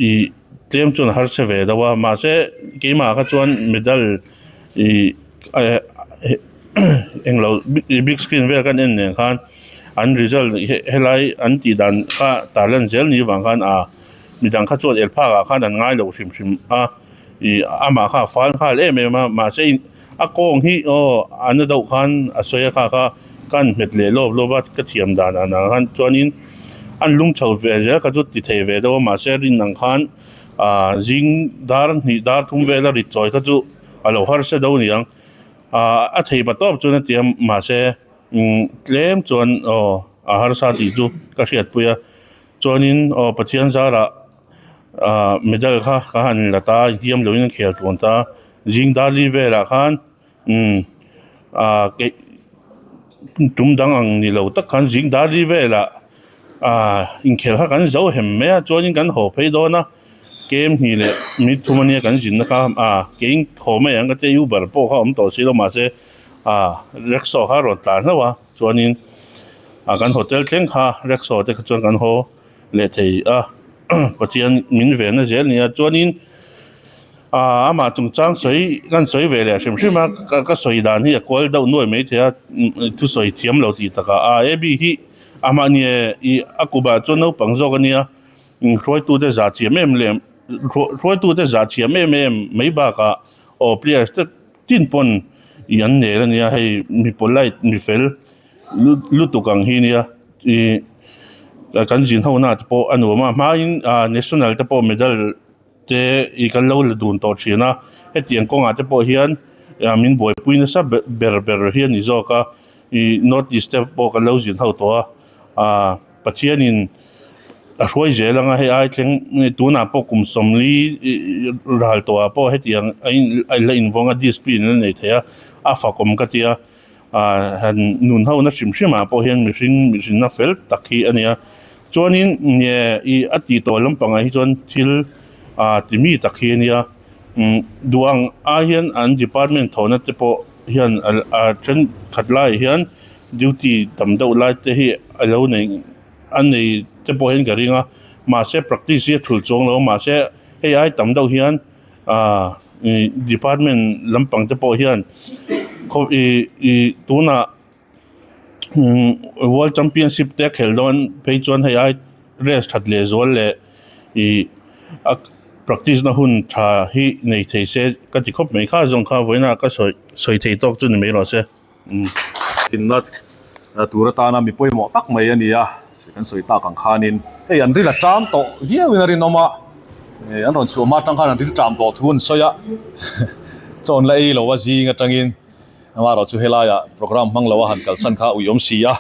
[SPEAKER 3] ih tlem chuan a harsa ve deuh a mahse keimah kha chuan medal ih englo big screen vel kan en nen khan an result helai an tih dan kha tarlan zel ni vang khan ah midang kha chuan el phak ah khan an ngai lo hrim hrim a ih amah kha a fal nghal em em a mahse a kawng hi aw a na deuh khan a sawi a kha kha ka han hmet leh lawp lawp a ka thiam dan ah nang khan chuanin an lung chho ve zel kha chu ti thei ve deuh a mahse rin ang khan ah zing dar hnih dar thum vel a rit chawi kha chu a lo harsa deuh a ni ang ah a thei pa tawp chuan a ti a mahse umm tlem chuan aw a harsa tih chu ka hriatpui a chuanin aw Pathian zarah ah medal kha ka han la ta hliam loin a khel tluan ta zing darli velah khan umm ah keih tum dang ang ni lo tak khan zing darli velah ah inkhel kha kan zo hem mai a chuanin kan haw phei dawn a kem hnih leh minute thum ania kan zinna kha ah kein haw mai ang ka tia uber pawh kha awm tawh si lo mahse ah rickshaw kha a rawn tlan hlauh a chuanin ah kan hotel thleng kha rickshaw te kha chuan kan haw. leh thei a Pathian min venna zel nia chuanin ah amah chungchang sawi kan sawi ve leh hrim hrim a ka sawi dan hi a kual deuh nuai mai thei a thusawi thiam lo tih takah a ab hi amah nia ih a kup ah chuan naupang zawk a nia hruaitute zah thiam em lem hruaitute zah thiam em em mai bakah aw players te tin pawn ih an nel a nia hei mi polite mi fel lutuk ang hi nia ih kan zin ho na te pawh a nuam a hmain ah national te pawh medal te ih kan lo la dun tawh thin a hetiang kawngah te pawh hian ah min buaipui nasa ber ber hi a ni zawk a ih north east te pawh kan lo zin ho tawh a ah Pathianin a hruai zel anga hei ai thleng tunah pawh kum sawmli ral tawhah pawh hetiang a in a la invawng a discipline a nei thei a a fakawm ka ti a. Ah han nun ho na hrim hrim ah pawh hian mihring mihrinna fel tak hi a nia chuanin nge ih a tih tawh lampangah hi chuan thil ah ti mi tak hi a nia umm duh ang ai hian an department thawhna te pawh hian a thenkhat laiah hian duty tam deuh lai te hi a lo nei a nei te pawh hian ka ring a mahse practice hi a thul chuang lo a mahse hei ai tam deuh hian. ah ih department lampang te pawh hian khaw ih ih tunah umm world championship te a khelh dawn phei chuan hei ai rest that leh zual leh ih a practice na hun tha hi nei thei se ka ti khawp mai kha zawng kha vawiin a ka sawi sawi thei tawk chu ni mai rawh se.
[SPEAKER 1] Thinna tur atana mi pawimawh tak mai a ni a, kan sawi tak ang khanin hei an ril a ṭam tawh viauin a rinawm a, an rawn chhuah hma atang khan an ril ṭam tawh thu an sawi a, chawn la ei lo a zing atangin amaherawh chu helaiah programme hmang lo a han kalsan kha a uiawm si a,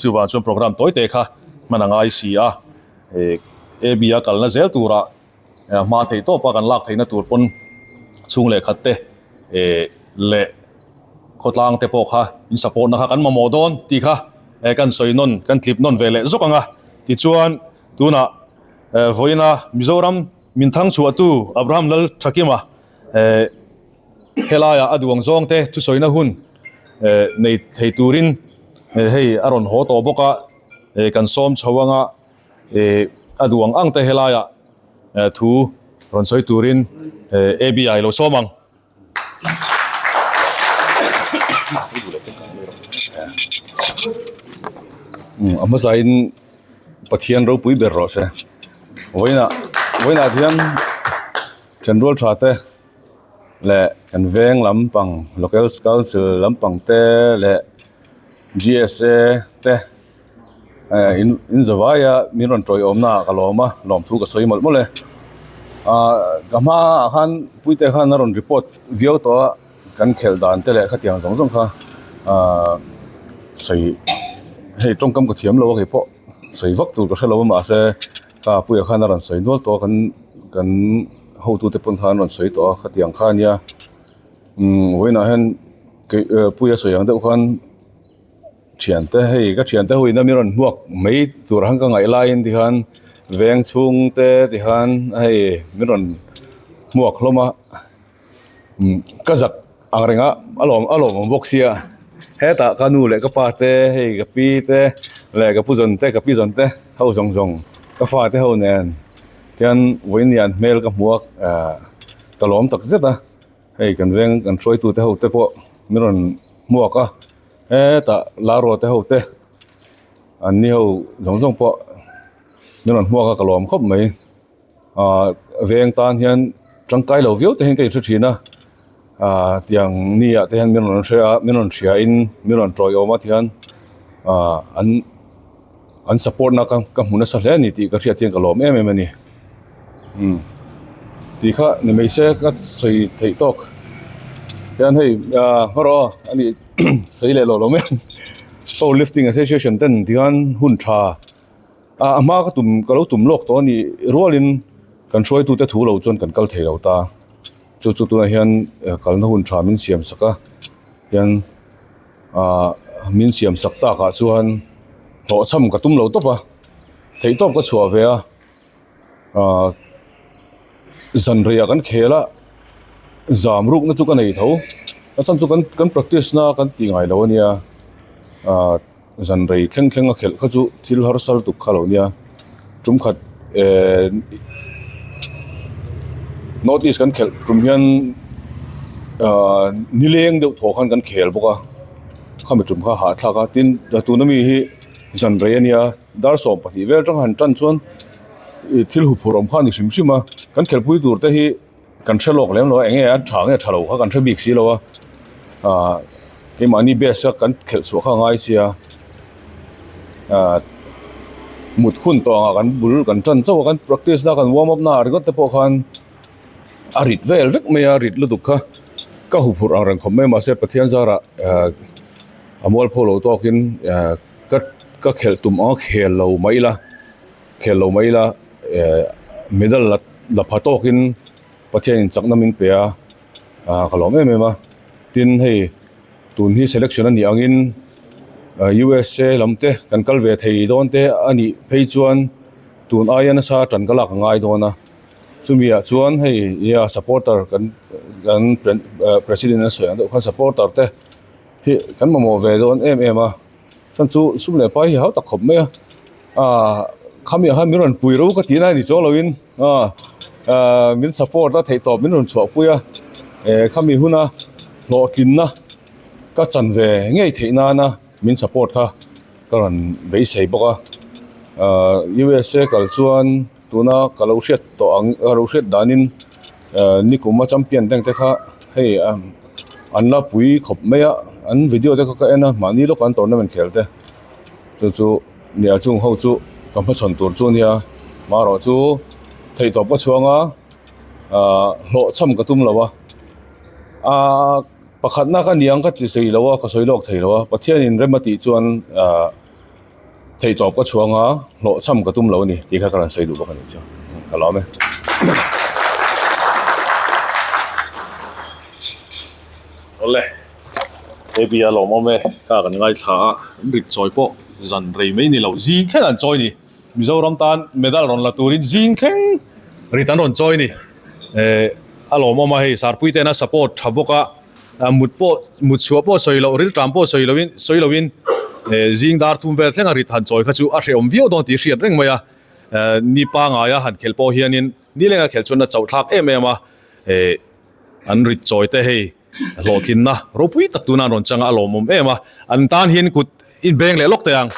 [SPEAKER 1] chuvang chuan programme tawi te kha hman a ngai si a, AB a kalna zel turah. Hma theih tawpa kan lak theihna tur pawn chhung leh khat te leh khawtlang te pawh kha in support na kha kan mamawh dawn tih kha kan sawi nawn kan tlip nawn ve leh zawk ang a. Tichuan tunah vawiina Mizoram min thang chhuahtu Abraham Lal Thakima helaiah a duang zawng te thusawina hun nei thei turin hei a rawn haw tawh bawk a, kan sawm chho ang a. Ih a duh ang ang te helaiah thu rawn sawi turin ABI lo sawm ang.
[SPEAKER 9] A hmasain Pathian ropui ber rawh se. Vawiinah vawiinah hian thenrual tha te leh kan veng lampang local council lampang te leh G_S_A te. Eh in in zavai a min rawn tawiawmna ah ka lawm a lawmthu ka sawi mawlh mawlh e ah ka hma ah khan puite khan a rawn report viau tawh a kan khelh dan te leh khatiang zawng zawng kha ah sawi hei tawngkam ka thiam lo a keipawh sawi vak tur ka hrelo a mahse ka puia khan a rawn sawi nual tawh a kan kan hotute pawn khan an rawn sawi tawh a khatiang kha ania umm vawiinah hian kei puia sawi ang deuh khan. Thiante hei ka thiante ho ina min rawn hmuak mai tur ang ka ngaih laiin tikhan veng chhung te tikhan hei min rawn hmuak hlawm a umm ka zak ang reng a a lawm a lawmawm bawk sia. Hetah ka nu leh ka pa te hei ka pi te leh ka pu zawn te ka pi zawn te ho zawng zawng ka fa te ho nen hian vawiin an hmel ka hmu a ah ka lawm tak zet a hei kan veng kan hruaitu te ho te pawh min rawn hmuak a hetah larua te ho te an ni ho zawng zawng pawh min rawn hmuak a ka lawm khawp mai. Ahh veng tan hian tangkai lo viau te hian ka inhre thin a ahh tiang ni ah te hian min rawn hre a min rawn hria in min rawn tawiawm a tihian ahh an an support na ka ka hmu nasa hle a ni tih ka hriat hian ka lawm em em a ni umm tih kha ni mai se ka sawi theih tawk hian hei ahh hmaraw aw a nih sawi leh lo lo mai power lifting association ten tihian hun tha. Ah a hma ka tum ka lo tum lawk tawh a nih rualin kan hruaitute thu lo chuan kan kal thei lo ta chu chu tunah hian kalna hun tha min siam sak a hian ah min siam sak takah chuan hlawhchham ka tum lo tawp a theihtawp ka chhuah ve a ah zan reiah kan khel a zam rukna chu ka nei tho a chhan chu kan kan practice na kan tih ngai lo a nia ah. Zan rei thleng thleng a khelh kha chu thil harsa lutuk kha lo nia tum khat ehh north east kan khelh tum hian ahh nileng deuh thaw khan kan khel bawk a khami tum kha hahthlak a tin tuna mi hi zan rei a nia dar 12 vel atanga han tan chuan ih thil huphurh awm kha a ni hrim hrim a kan khelhpui tur te hi. Kan hre lawk lem lo a enge a tha nge tha lo kha kan hre bik si lo a ah keimahni base a kan khelh chhuah kha a ngai sia ah mut hun tawh ang ah kan bul kan tan chauh a kan practice na kan warm up na ah ringawt te pawh khan a rit vel vek mai a rit lutuk kha ka huphurh ang reng khawp mai mahse Pathian zarah ah a mualpho lo tawkin ah ka ka khelh tum ang a khel lo mai ila. Khel lo mai ila eh medal la la pha tawkin Pathianin chakna min pe a ah ka lawm em em a tin hei tun hi selection a nih angin USA lam te kan kal ve thei dawn te a nih phei chuan tun aia nasa tan ka lak a ngai dawn a chumi ah chuan hei nia supporter kan kan president a sawi ang deuh khan supporter te hi kan mamawh ve dawn em em a. Chuan chu sum leh pai hi hau tak khawp mai a aaa khami ah khan min rawn pui ro ka tih na a ni chuang lovin aaa aaa min support a theih tawp min rawn chhuah pui a eh khami huna hlawhtlinna ka chan ve ngei theih nana min support kha ka rawn beisei bawk a aaa USA kal chuan tuna ka lo hriat tawh ang ka lo hriat danin eh nikuma champion te ang te kha hei an la pui khawp mai a an video te kha ka en a mahni lawk an tournament khel te chu chu nia chung ho chu ka hmachhawn tur chu ania marawh chu theihtawp ka chhuang a ah hlawhchham ka tum lo a ah pakhatna ka niang ka ti sawi lo a ka sawi lawk thei lo a Pathianin rem a tih chuan ah. Theihtawp ka chhuang a, hlawhchham ka tum lo a ni tih kha ka rawn sawi duh bawk a nih chu. Ka lawm e.
[SPEAKER 1] Awle, AB a lawmawm e, ka kan ngaithla a, an rit chawi pawh zan rei mai ni lo, zing thleng an chawi ni. Mizoram tan medal rawn la turin zing thleng rit an rawn chawi ni. Eh, a lawmawm a hei, Sarpui tena support tha bawk a. Mut pawh mut chhuah pawh sawi loh rilṭam pawh sawi loin sawi loin zing dar thum vel thlenga rit han chawi kha chu a hrehawm viau dawn tih hriat reng mai a. Ni pangaia han khelh pawh hianin nilenga khelh chuan a chauh thlak em em a. An rit chawi te hei hlawhtlinna ropui tak tuna an rawn changa a lawmawm em a. An tan hian kut inbeng leh lawk teh ang.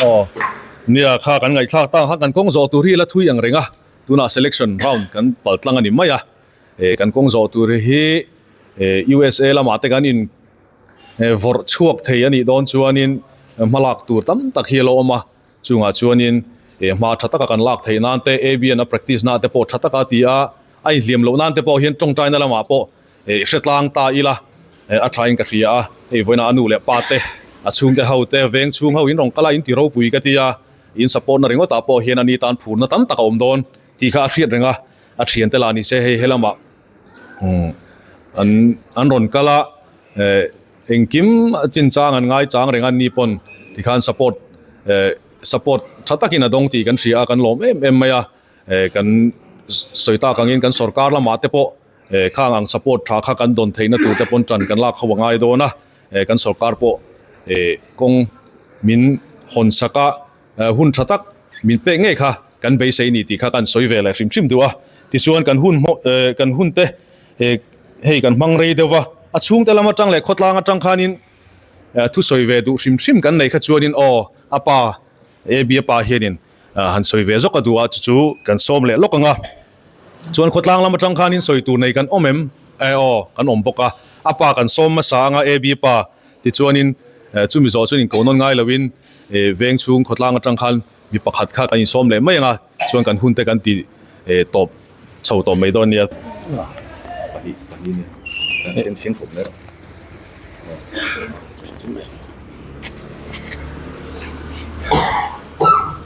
[SPEAKER 1] Aw nia kha kan ngaihthlak ta ang kha kan kawng zawh tur hi la thui ang reng a. Tunah selection round kan pal tlang a ni mai a, eh kan kawng zawh tur hi eh USA lamah te kan in eh vawrh chhuak thei a nih dawn chuanin hmalak tur tam tak hi a lo awm a, chungah chuanin eh hma tha taka kan lak theih nan te ABN a practice na te pawh tha taka ti a, a inhliam loh nan te pawh hian tawngtaina lamah pawh eh hre tlang ta ila eh a thain ka hria a, hei vawiinah a nu leh pa te a chhungte ho te veng chhung ho in rawn kal a in ti ropui ka ti a. In support na ringawt ah pawh hian ani tan phurna tam tak a awm dawn tih kha a hriat reng a, a thiante lah ni se hei helamah an an rawn kal a, eh engkim chinchang an ngai chang reng a ni pawn tikhan support eh support tha takin a dawng tih kan hria a kan lawm em em mai a, eh kan sawi tak angin kan sorkar lamah te pawh. Khang ang support tha kha kan dawn theihna tur te pawn tan kan lak ho a ngai dawn a, kan sorkar pawh kawng min hawn sak a, hun tha tak min pek ngei kha kan beisei ni tih kha kan sawi ve leh hrim hrim duh a. Tichuan kan hun kan hun te hei kan hmang rei deuh va, a chhungte lam atang leh khawtlang atang khanin thusawi ve duh hrim hrim kan nei kha chuanin aw a pa AB a pa hianin han sawi ve zawk a duh a, chu chu kan sawm leh lawk ang a. Chuan khawtlang lam atang khanin sawi tur nei kan awm em? E aw, kan awm bawk a. A pa kan sawm hmasa anga AB pa tichuanin chumi zawh chuan inko nawn ngai loin veng chhung khawtlang atang khan mi pakhat kha kan insawm leh mai ang a, chuan kan hun te kan ti tawp chho tawh mai dawn nia.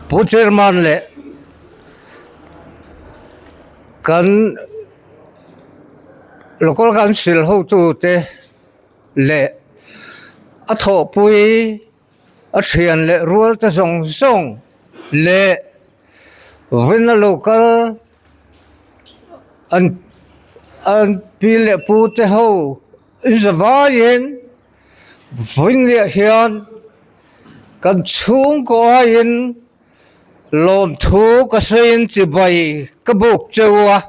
[SPEAKER 10] Pu Chairman leh Kan local council hotute leh a thawhpui a thian leh rual te zawng zawng leh vawiina local an an pi leh pu te ho inzavaiin vawiin leh hian kan chhungkaw aiin. Lawmthu ka sawiin chibai ka buk cheu a,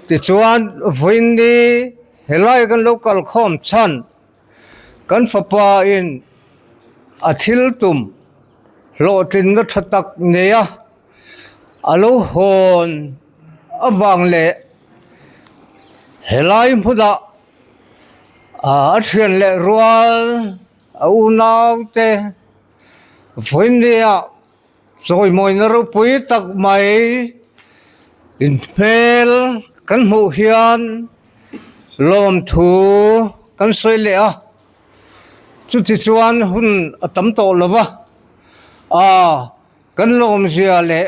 [SPEAKER 10] tichuan vawiinni helai kan lo kal khawm chhan kan fapa in a thil tum hlawhtlinna tha tak nei a, a lo hawn avang leh helai hmunah a thian leh rual a unau te. Vawinia chawimawina ropui tak mai inhmel kan hmuh hian lawmthu kan sawi leh a, chuti chuan hun a tam tawh lo va, aaa kan lawmzia leh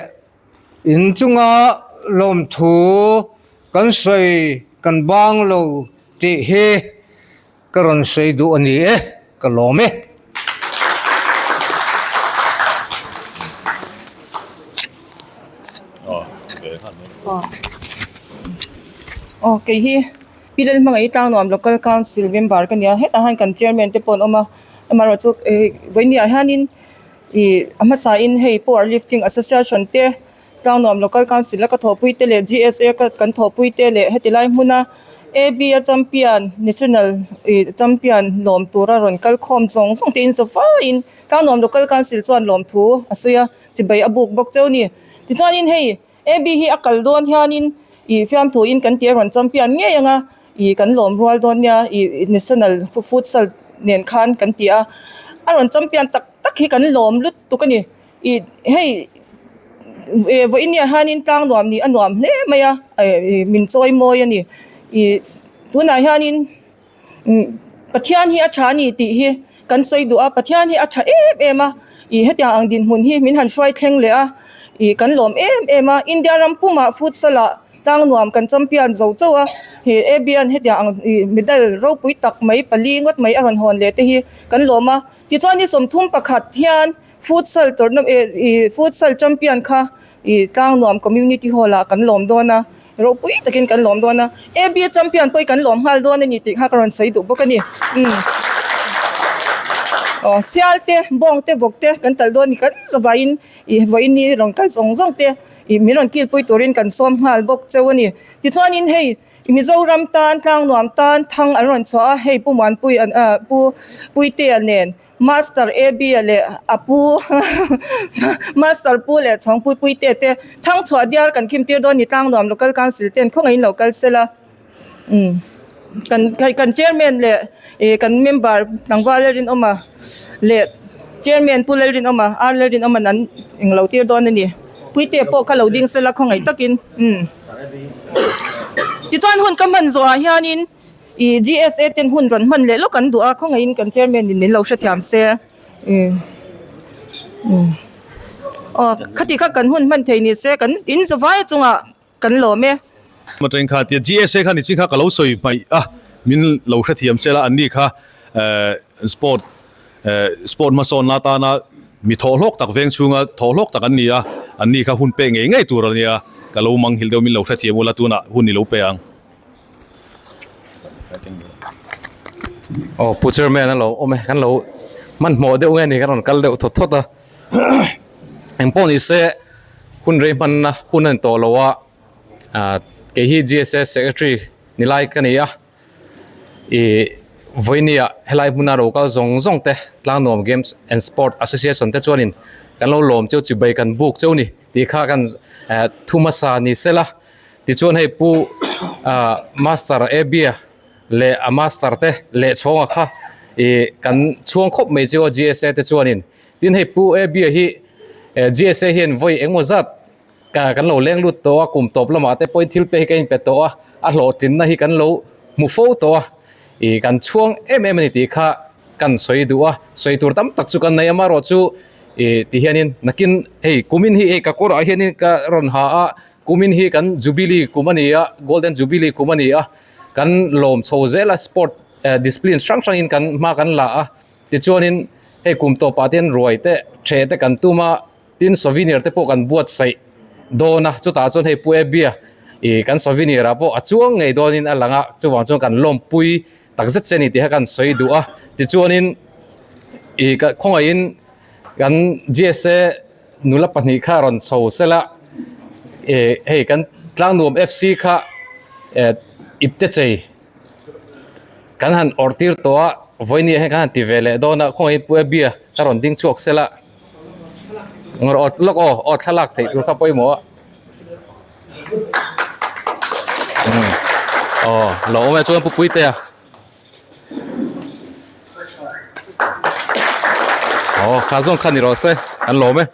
[SPEAKER 10] inchunga lawmthu kan sawi kan bang lo tih hi. Ka rawn sawi duh a ni e, ka lawm e.
[SPEAKER 11] Aw kei hi Pi Lalhmangaih Tlangnuam Local Council member ka nia hetah hian kan chairman te pawh an awm a amaherawhchu eh vawinia hianin ih a hmasain hei power lifting association te Tlangnuam Local Council a ka thawhpui te leh GSA ka kan thawhpui te leh heti lai hmuna AB a champion national ih champion lawm tura rawn kal khawm zawng zawng te in za vaiin Tlangnuam Local Council chuan lawmthu a sawi a chibai a buk bawk cheu a ni. Tichuanin hei AB hi a kal dawn hianin ih fiamthu in kan tih a rawn champion ngei ang a ih kan lawm rual dawn nia ih national futsal nen khan kan ti a a rawn champion tak tak hi kan lawm lutuk a ni. Ih hei eh vawiin hianin tlang nuam nih a nuam hle mai a eh min chawi mawi a ni ih tunah hianin umm Pathian hi a tha a ni tih hi kan sawi duh a Pathian hi a tha em em a ih hetiang ang dinhmun hi min han hruai thleng leh a ih kan lawm em em a India ram pumah futsal ah tlang nuam kan champion zo chauh a he A_B_N hetiang ang ih medal ropui tak mai pali ngawt mai a rawn hawn leh te hi kan lawm a tichuan ni 31 hian. Futsal tournament ih futsal champion kha ih Tlangnuam community hall ah kan lawm dawn a ropui takin kan lawm dawn a A_B champion pawh hi kan lawm nghal dawn a ni tih kha ka rawn sawi duh bawk a ni umm aw sial te bawng te vawk te kan talh dawn a ni kan zavaiin ih vawiin ni rawn kal zawng zawng te ih min rawn kilpui turin kan sawm nghal bawk cheu a ni tichuanin hei Mizoram tan Tlangnuam tan thang an rawn chhuah a hei Pu Muanpui an ah Pu Puitea nen. Master AB-a leh a pu Master pu leh chhawng pui pui te te Thangchhuah diar kan khim tir dawn ni Tlangnuam Local Council ten khawngaihin lo kal sela umm kan kan Chairman leh ih kan member tlangval Lalrinawma leh Chairman pu Lalrinawma R Lalrinawma'n an englo tir dawn a ni Puite pawh kha lo ding sela khawngaih takin umm tichuan hun ka hman zawhah hianin. Ih GSA ten hun rawn hman leh lawk an duh a, khawngaihin kan chairman in min lo hrethiam se. Ih umm aw khati kha kan hun hman thei ni se kan in zavai chungah kan lawm e.
[SPEAKER 1] Mateng kha tia GSA kha ni chin kha ka lo sawi hmaih a, min lo hrethiam se la an ni kha eh sport eh sport hmasawn la tana mi thawhhlawk tak veng chhunga thawhhlawk tak an ni a, an ni kha hun pek ngei ngei tur a nia, ka lo manghilh deuh min lo hrethiam ula tunah hun i lo pe ang.
[SPEAKER 8] Aw Pu Chairman a lo awm e kan lo hmanhmawh deuh nge ni kan rawn kal deuh thawt thawt a engpawh ni se hun rei hmanna hun a ni tawh lo a ah kei hi G_S_A secretary ni lai ka ni a ih vawinia helai hmuna ro kal zawng zawng te Tlangnuam Games and Sport Association te chuanin kan lo lawm cheu chibai kan buk cheu ni tih kha kan eh thu hmasa ni sela tichuan hei pu ah master A_B a leh a master te leh chhawng a kha ih kan chhuang khawp mai chu a G_S_A te chuanin tin hei pu A_B a hi eh G_S_A hian vawi engemaw zat ka kan lo leng lut tawh a kum tawp lamah te pawhin thil pe hi ka inpe tawh a a hlawhtlinna hi kan lo hmu fo tawh a ih kan chhuang em em a ni tih kha kan sawi duh a sawi tur tam tak chu kan nei a amaherawhchu ih ti hianin nakin hei kumin hi hei ka kawrah hianin ka rawn ha a kumin hi kan jubilee kum a ni a golden jubilee kum a ni a kan lawm chho zel a sport eh discipline hrang hrangin kan hma kan la a tichuanin hei kum tawpah te hian ruai te the te kan tum a. Tin souvenir te pawh kan buatsaih dawn a, chutah chuan hei Pu Abia ih kan souvenir ah pawh a chuang ngei dawnin a lang a, chuvang chuan kan lawmpui tak zet che a ni tih kha kan sawi duh a, tichuanin ih ka khawngaihin kan G_S_A nula pahnih kha rawn chho sela ih hei kan Tlangnuam F_C kha eh ipte chei. Kan han awrh tir tawh a, vawinia hian kan han ti ve leh dawn a, khawngaih Pu Abia ka rawn ding chhuak sela. Ngawr awt lawk aw, aw thlalak theih tur kha pawimawh a. Umm aw lo awm e chuan Pu Puitea. Aw kha zawng kha ni rawh se, an lawm e.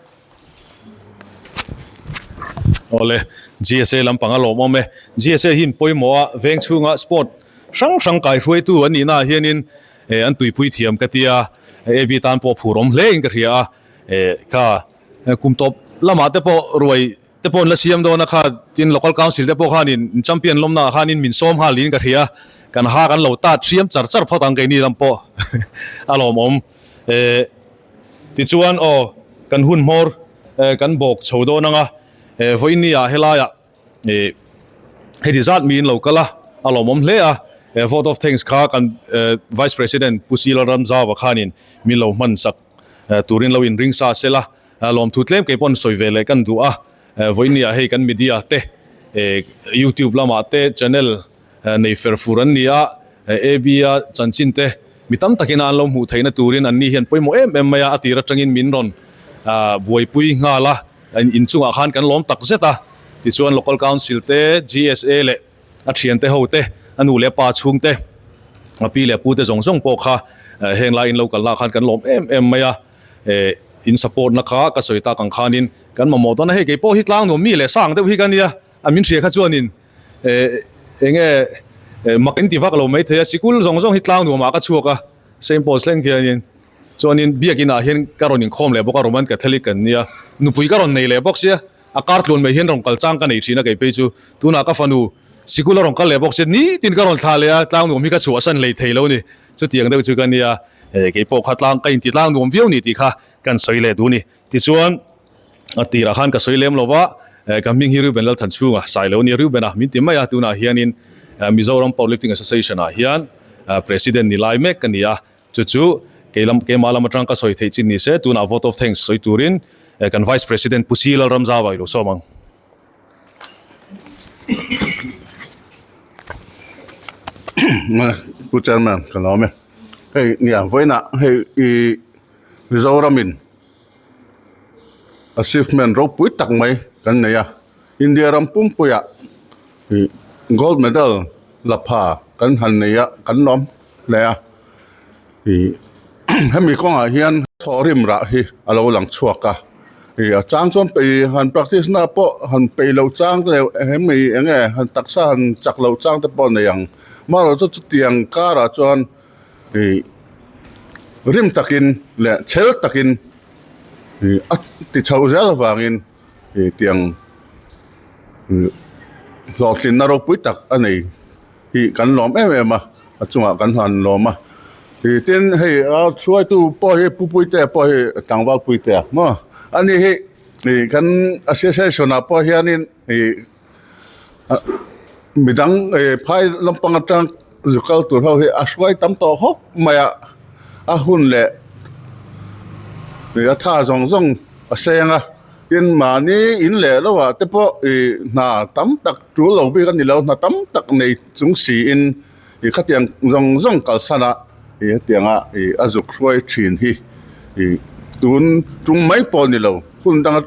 [SPEAKER 1] Awle, GSA lampang a lawmawm e. GSA hi in pawimawh a, veng chhunga sport hrang hrang kaihruaitu an nihnaah hianin an tuipui thiam ka tia, AB tan pawh phur awm hle in ka hria a, kha kum tawp lamah te pawh ruai te pawh an la siam dawn a, kha tin local council te pawh khanin champion lawmnaah khanin min sawm nghal niin ka hria, kan ha kan lo tat hriam char char phawt ang keini lam pawh a lawmawm. Tichuan aw kan hun hmawr kan bawk chho dawn anga vawiin ah helaiah heti zat miin lo kal a, a lawmawm hle a, vote of thanks kha kan Vice President Pu Sila Ramzauva khanin min lo hman sak turin lo inring sa sela, lawmthu tlem kei pawn sawi ve leh kan duh a, vawiin ah hei kan media te youtube lamah te channel nei fer fur an ni a, AB-a chanchin te mi tam takin an lo hmuh theihna turin an ni hian pawimawh em em mai a, a tir atangin min rawn buaipui nghal a, inchungah khan kan lawm tak zet a, tichuan Local Council te, GSA leh a thiante ho te, a nu leh pa chhung te, a pi leh pu te zawng zawng pawh kha heng lai in lo kalna ah khan kan lawm em em mai a, in support na kha ka sawi tak ang khanin kan mamawh dawn a, hei keipawh hi tlang nuam mi leh sang deuh hi ka nia, a min hria kha chuanin. Eh enge mak in ti vak lo mai thei a, sikul zawng zawng hi tlang nuamah ka chhuak a, Saint Paul's thleng khianin chuanin biakin ah hian ka rawn inkhawm leh bawk a, Roman Catholic kan nia, nupui ka rawn nei leh bawk sia, a kar tluan mai hian rawn kal chang ka nei thin a kei phei chu, tunah ka fanu sikul a rawn kal leh bawk sia, nitin ka rawn thlah leh a, tlang nuam hi ka chhuahsan hlei thei lo ni, chutiang deuh chu ka nia, eh kei pawh kha tlang ka inti tlang nuam viau ni tih kha kan sawi leh duh ni, tichuan. A tirah khan ka sawi lem lo va, ka hming hi Reuben Lalthanchhunga sai lo a nia, Reuben a min ti mai a, tunah hianin Mizoram Powerlifting Association ah hian President ni lai mek ka ni a, chu chu kei lam keimah lam atang ka sawi theih chin ni se, tunah vote of thanks sawi turin kan Vice President Pu Si Lalramzauva i lo sawm ang.
[SPEAKER 12] Pu Chairman ka lawm e, hei nia vawiinah hei i Mizoramin Achievement ropui tak mai kan nei a, India ram pumpuiah ih gold medal la pha kan han nei a kan lawm hle a ih hemi kawngah hian thawhrim rah hi a lo lang chhuak a ih a chang chuan pei han practice na pawh han peih loh chang te hemi eng nge han taksa han chak loh chang te pawh a nei ang amaherawhchu chutiang karah chuan. Ih rim takin leh chhel takin ih a ti chhoh zel avangin ih tiang hlawhtlinna ropui tak a nei hi kan lawm em em a a chungah kan han lawm a ih tin hei a hruaitu pawh hi pu puitea pawh hi tlangval puitea maw ani hi ih kan association ah pawh hianin ih midang ih phai lampang atang. zu kal tur ho hi a hruai tam tawh khawp mai a a hun leh a tha zawng zawng a seng a tin mahni in leh lo ah te pawh ih hna tam tak tul lo bik a ni lo hna tam tak nei chung siin ih khatiang zawng zawng kalsan a ih hetianga ih a zuk hruai thin hi ih tun tum mai pawh a ni lo hun danga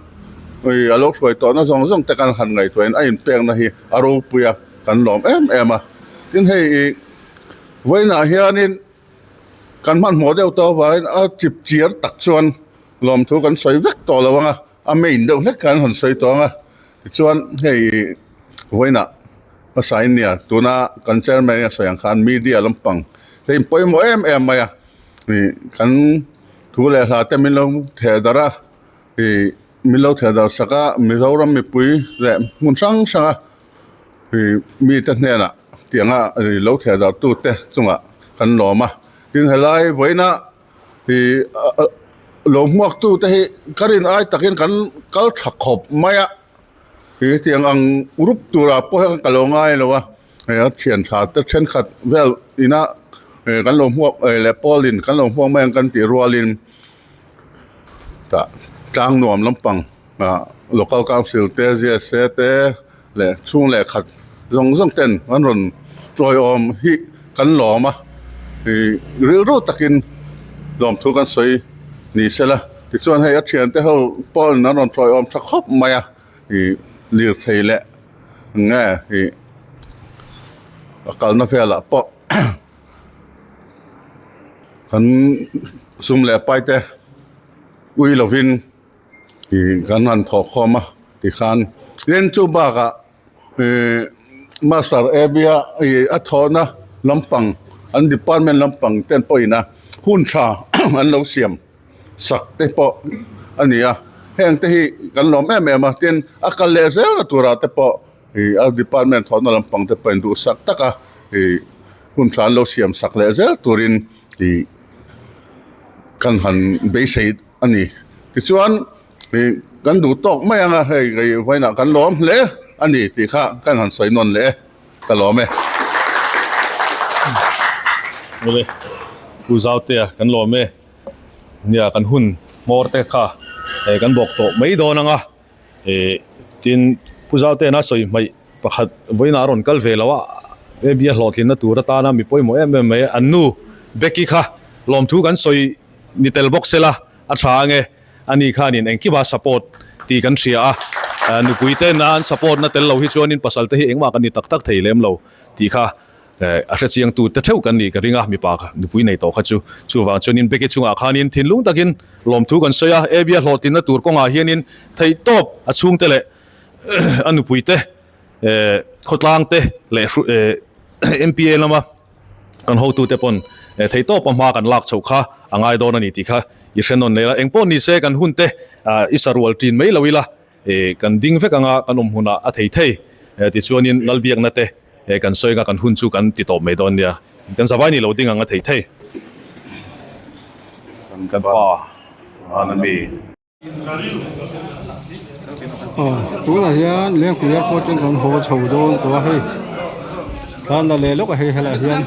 [SPEAKER 12] ih a lo hruai tawhna zawng zawng te kan han ngaihtuahin a inpekna hi a ropui a kan lawm em em a tin hei ih vawiinah hianin kan hmanhmawh deuh tawh avangin a chip chiar tak chuan lawmthu kan sawi vek tawh lo ang a a main deuh hlek khan an rawn sawi tawh ang a tichuan hei vawiinah hmasa in nia tuna kan chairman in a sawi ang khan media lampang te in pawimawh em em mai a ih kan thu leh hla te min lo theh darh a ih min lo theh darh sak a Mizoram mipui leh hmun hrang hrang a ih mite hnenah tianga lo theh darh tute chungah kan lawm a tin helai vawiina ih lo hmuak tu te hi ka rin ai takin kan kal tha khawp mai a ih tiang ang rup turah pawh hian ka lo ngai lo a hei a thian tha te thenkhat vel ina ih kan lo hmuak leh pawl in kan lo hmuak mai ang kan tih rualin tah tlang nuam lampang ah local council te zsa te leh chhung leh khat zawng zawng ten an rawn tawiawm hi kan lawm a ih rilru takin lawmthu kan sawi ni sela tichuan hei a thiante ho pawhin an rawn tawiawm tha khawp mai a ih lirthei leh nge ih a kalna velah pawh kan sum leh pai te ui lovin. Ih kan han thawh khawm a tikhan tin chu bakah ih master abia ih a thawhna lampang an department lampang ten pawhin a hun tha an lo siam sak te pawh a ni a heng te hi kan lawm em em a tin a kal leh zel turah te pawh ih a department thawhna lampang te pawhin duhsak taka ih hun tha an lo siam sak leh zel turin ih kan han beisei. A ni. Tichuan ih kan duh tawk mai ang a, hei kei vawiinah kan lawm hle a ni tih kha kan han sawi nawn leh e, ka lawm e.
[SPEAKER 1] Awle, Pu Zautea kan lawm e. Nia kan hun hmawr te kha kan bawk tawh mai dawn ang a. Ih tin Pu Zauteana sawi hmaih pakhat vawiinah a rawn kal ve lo a, maybe a hlawhtlinna tur atana mi pawimawh em em mai an nu Becky kha lawmthu kan sawi ni tel bawk sela a tha ange ani khanin engkima support tih kan hria a, nupui ten a an support na tel lo hi chuanin pasal te hi engmah kan ni tak tak thei lem lo tih kha a hre chiang tu te theuh kan nih ka ring a, mipa nupui nei tawh kha chu chuvang chuanin Becky chungah khanin thinlung takin lawmthu kan sawi a, Abby a hlawhtlinna tur kawngah hianin theihtawp a chhungte leh a nupui te khawtlang te leh MPA lama kan hotute pawn theihtawp a hma kan lak chhoh kha a ngai dawn a ni tih kha i hre nawn leh a, engpawh ni se kan hun te i sarual ṭin mai lo ila kan ding vek anga kan awm hunah a thei thei tichuanin Lalbiakna te kan sawi anga kan hun chu kan ti tawp mai dawn nia, kan zavai ni lo ding ang a thei thei. Kan pa Vana mi.
[SPEAKER 2] Tunah hian Lengpui airport atang kan haw chho dawn tawh a hei thla la leh lawk a hei helaiah hian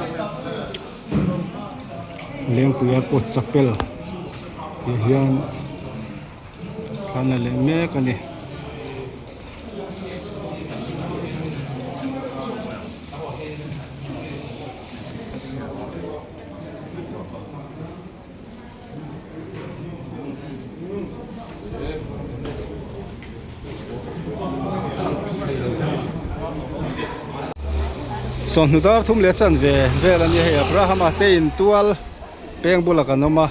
[SPEAKER 2] Lengpui airport chapel tih hian thla la leh mek a ni. Sawhnu dar thum leh chanve vel a nia hei Abrahama te in tual peng bulah kan awm a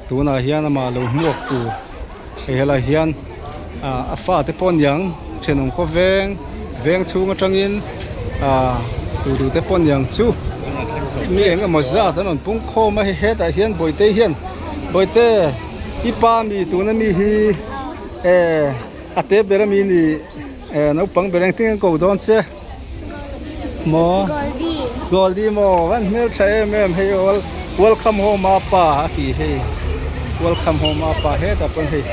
[SPEAKER 2] tunah hian amah lo hmuak tur hei helai hian ah a fate pawh aniang thenawm khaw veng veng chhung atangin ah tu te pawh aniang chu mi eng emaw zat an rawn pung khawm a hei hetah hian bawihte hian bawihte i pa mi tuna mi hi eh a te ber ami ni eh naupang ber engtin an ko dawn che maw Goldie maw an hmeltha em em hei aw welcome home a pa a tih hei welcome home a pa hetah pawn hei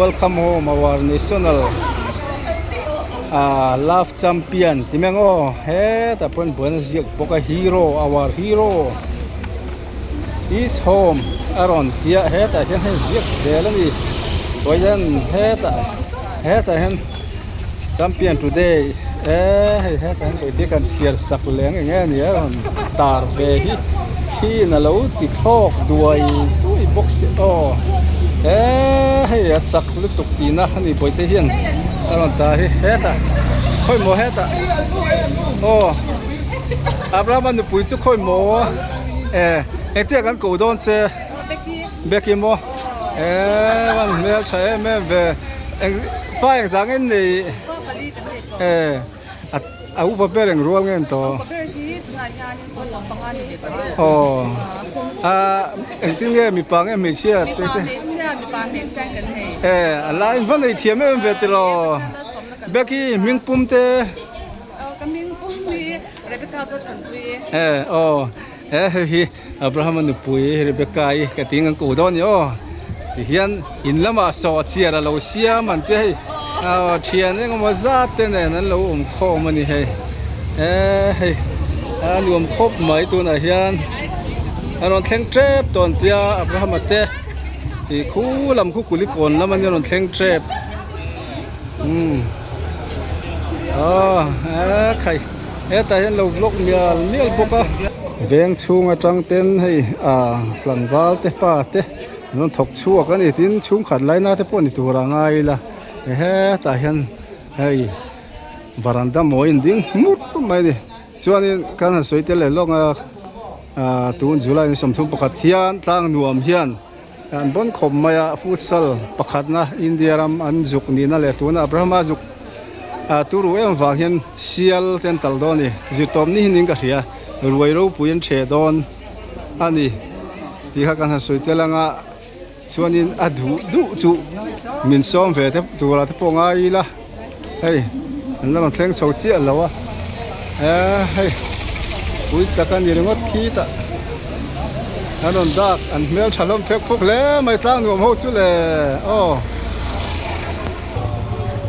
[SPEAKER 2] welcome home our national. Ah love champion ti mai ang aw hetah pawh hian buaina ziak bawk a hero our hero is home a rawn ti a hetah hian hei ziak zel a ni vawiin hetah hetah hian champion today eee hei hetah hian vawiin kan chhiar sak leh ang eng nge ni a rawn tar ve hi khiin a lo ti thlawk duai duai bawk si aw eee hei a chak lutuk tihna a ni bawihte hian a rawn tar hi hetah khawi maw hetah aw Abrahama nupui chu khawi maw e engtia kan ko dawn che Becky maw eee van hmel tha em em ve eng fa engzah nge nei e. A upa ber eng rual nge an tawh? Aw a engtin nge mipa nge hmeichhia te te e a lai va nei thiam em ve tiraw Becky hming pum te e aw he hei hi Abraham a nupui Rebecca i ka ting an ko dawn a ni aw tihian in lamah sawh chiar a lo siam an tia hei aw thian engemaw zat te nen an lo awm khawm a ni hei eee hei a nuam khawp mai tunah hian a rawn thleng tep tawh an tia Abraham a te tih khu lam khu kulikawn lam a nia rawn thleng tep umm aw eee khai. Hetah hian lo vlog mial mial bawk a. Veng chhung atang ten hei ah tlangval te pa te an rawn thawk chhuak a ni tin chhungkhat laina te pawh ni tur a ngai ila hetah hian hei varanda mawi in ding hmur mai a ni chuanin kan han sawi tel leh lawk a ah tun July ni 31 hian tlang nuam hian an bawn khawp mai a futsal pakhatna India ram an zuk nihna leh tuna Abrahama zuk ah turu em vang hian sial te an tal dawn a ni zirtawp ni hi niin ka hria ruai ropui an ṭheh dawn a ni tih kha kan han sawi tel ang a chuanin a duh duh chu min sawm ve te tura te pawh ngai ila hei an la rawn thleng chho chiah lo a eee hei pui tak a ni ringawt khi tah an rawn dak an hmel tha hlawm phek phuk hle mai tlang nuam ho chu le aw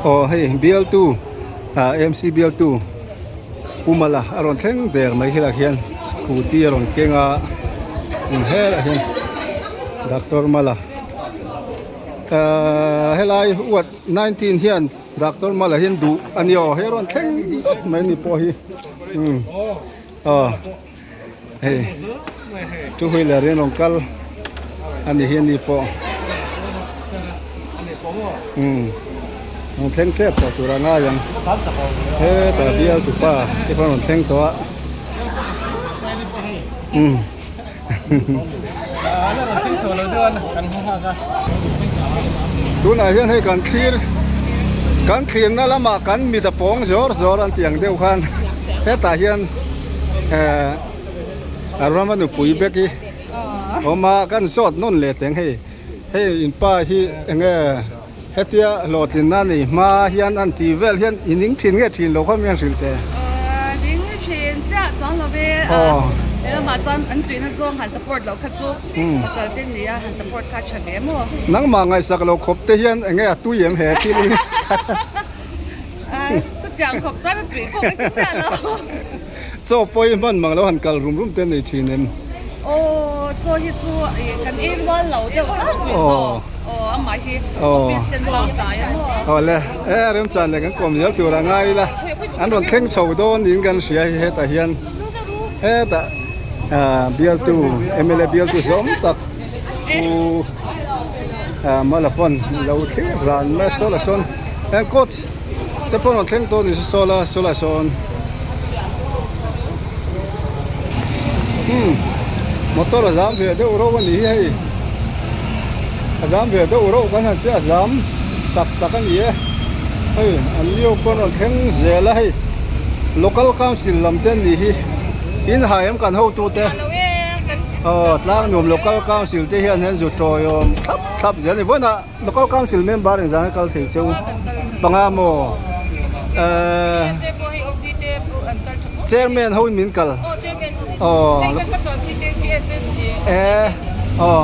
[SPEAKER 2] aw hei bialtu ah M C bialtu Pumala a rawn thleng der mai helaiah hian scooty a rawn keng a helaiah hian Doctor Mala ahh helai uat 19 hian Doctor Mala hian duh a ni aw he rawn thleng dawt mai ni pawh hi umm aw hei two wheeler in rawn kal a ni hi ani pawh umm rawn thleng tep tawh tur a ngai ang hetah bial tupa te pawh rawn thleng tawh a umm. Tunah hian hei kan thlir kan thlirna lamah kan mit a pawng zawr zawr an tih ang deuh khan hetah hian eh a rama nupui bek hi awm a kan zawt nawn leh teng hei hei in pa hi eng nge hetia hlawhtlinna nei hma hian an tih vel hian i ning thin nge thin lo kha mi an hrilh teh?
[SPEAKER 13] Ning thin chiah chuang lo ve a, he lamah chuan an tuihna zawng han support loh kha chu pasal te nia han support kha tha ve maw?
[SPEAKER 2] Nangmah ngaihsak lo khawp te hian eng nge a tui em he thil hi?
[SPEAKER 13] Chutiang khawp chuan a tui pawh ka hre chiah lo.
[SPEAKER 2] Chaw pawi hman mang lo han kal rum rum te nei thin em?
[SPEAKER 13] Aw chaw hi chu kan ei rual lo deuh tlangpui chaw. Aw amah hi office ten bang tlai a maw?
[SPEAKER 2] Aw le e remchan leh kan kawm zel tur a ngai ila an rawn thleng chho dawn niin kan hria hi hetah hian hetah bialtu mla bialtu zawng tak pu Malapawn lo thlir ran mai a saw lah sawn heng coach te pawh rawn thleng tawh ni se saw la saw lah sawn umm motor a zam ve deuh reuh a ni hi hei a zam ve deuh reuh kan han tia a zam tak tak a ni e hei an lio pawh rawn thleng zel a hei local council lam te an nih hi in hai em kan hotu te aw tlang nuam local council te hian an zu tawiawm thlap thlap zel a ni vawiinah. Local Council member in zang hi kal thei cheu panga maw eh Chairman ho in min kal aw eh aw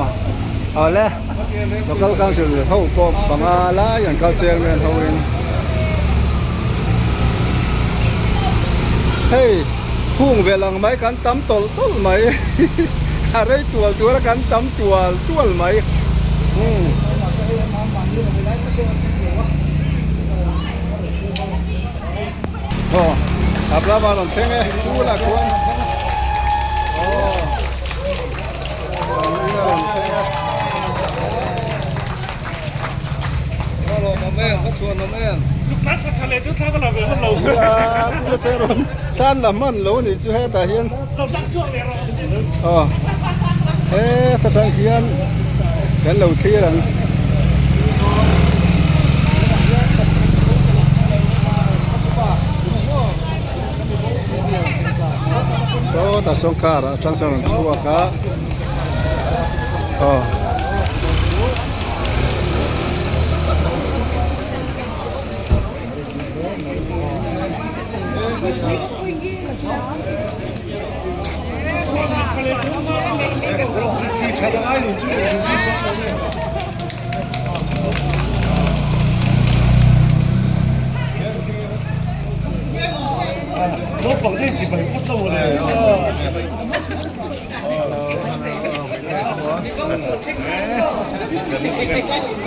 [SPEAKER 2] awle Local Council ho pawh panga lai an kal Chairman ho in. Hei hung vel ang mai kan tam tawlh tawlh mai a rei tual tual a kan tam tual tual mai umm. Aw Abraham a rawn thleng e bulah khuan aw a rawn thleng e. Tan la hman lo ni chu hetah hian aw heta tang hian kan lo thlir ang. Sawtah sawn car ah atang sawn an chhuak a aw.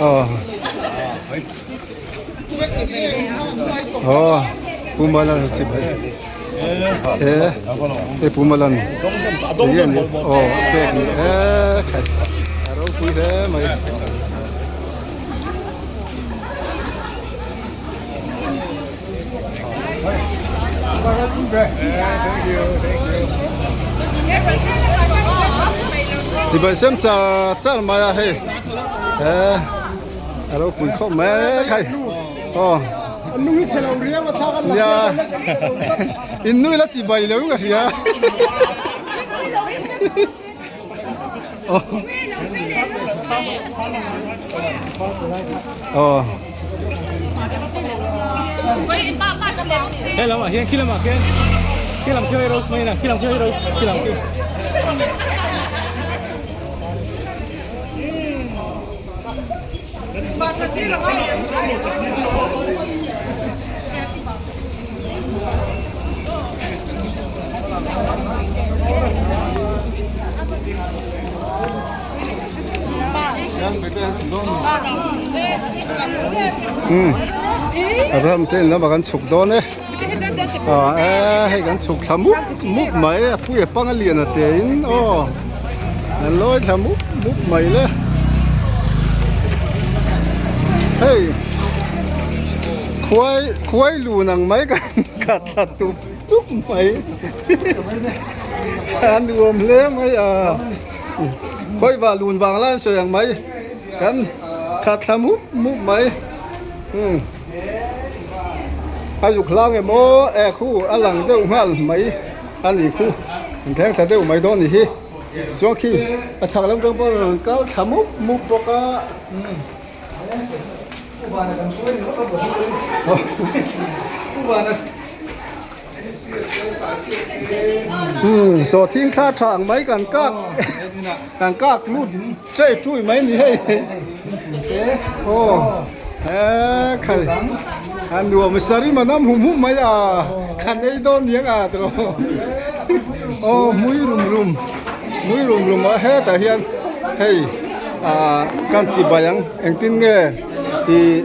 [SPEAKER 2] Aw aw Pu Malan chi bai e e Pu Malan enge ni aw pek ni e khai a ropui hle mai. Chibai sem char char mai a hei he a lo pui khawp mai khai aw nia in nui la chibai lo ka hria aw
[SPEAKER 7] He lamah hian khi lamah khian khi lam khi ro mai na khi lam khi ro khi lam khi
[SPEAKER 2] Umm ram te in lamah kan chhuk dawn e ah e hei kan chhuk thla mup mup mai a pui a pang a lian a te in aw an lawi thla mup mup mai le hei khuai khuai lun ang mai kan khat thla tup tup mai a nuam hle mai a khawi vah lun vang lai an sawi ang mai kan khat thla mup mup mai umm a zuk hlang emaw e khu a lang deuh nghal mai a ni khu an thleng thla deuh mai dawn a ni hi chuan khi a chhak lam tang pawh a rawn kal thla mup mup bawk a. Umm sawhthing thla tha ang mai kan kak kan kak lut ṭei ṭui mai ni hei aw he khai a nuam sarima nam hum hum mai a khan ei dawn niang a tiraw aw hmui rum rum hmui rum rum a hetah hian hei ah kan chibai ang engtin nge ih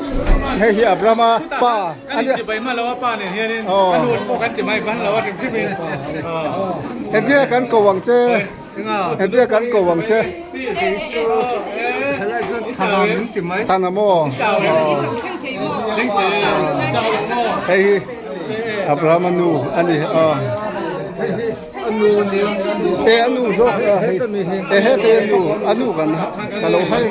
[SPEAKER 2] hei hi Abrahama pa.
[SPEAKER 7] Kan in chibai hma lo a pa nen hianin a nu pawh kan chibai ban lo a hrim hrim in.
[SPEAKER 2] Hetia kan ko ang che hetia kan ko ang che Thana maw hei hi Abraham a nu a ni aw e a nu zawk hei e hete a nu a nu kan ka lo hai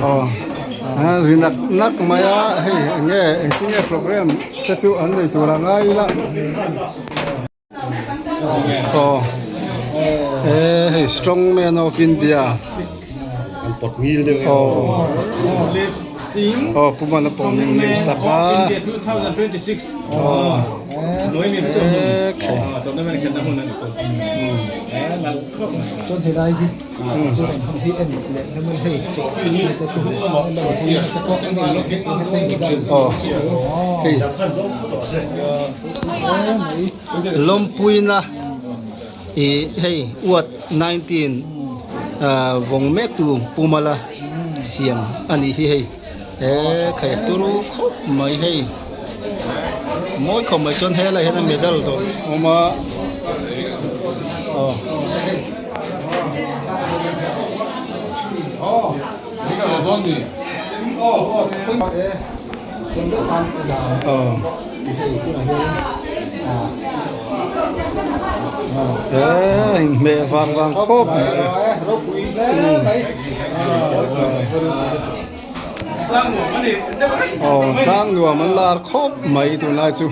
[SPEAKER 2] Aw a ri nak nak mai a hei eng nge engtin nge program te chu an nei tur a ngai ila. Aw e hei strong man of India aw aw pu mana pawh min nei sak a aw e Lawmpuina ih hei uat 19 ah vawng mek tu Pumala siam a nih hi hei he khai turu khawp mai hei mawi khawp mai chuan helai hian a medal dawrh a awm a aw. Aw inhmeh vang vang khawp mai aw tlang nuam an lar khawp mai tunlai chu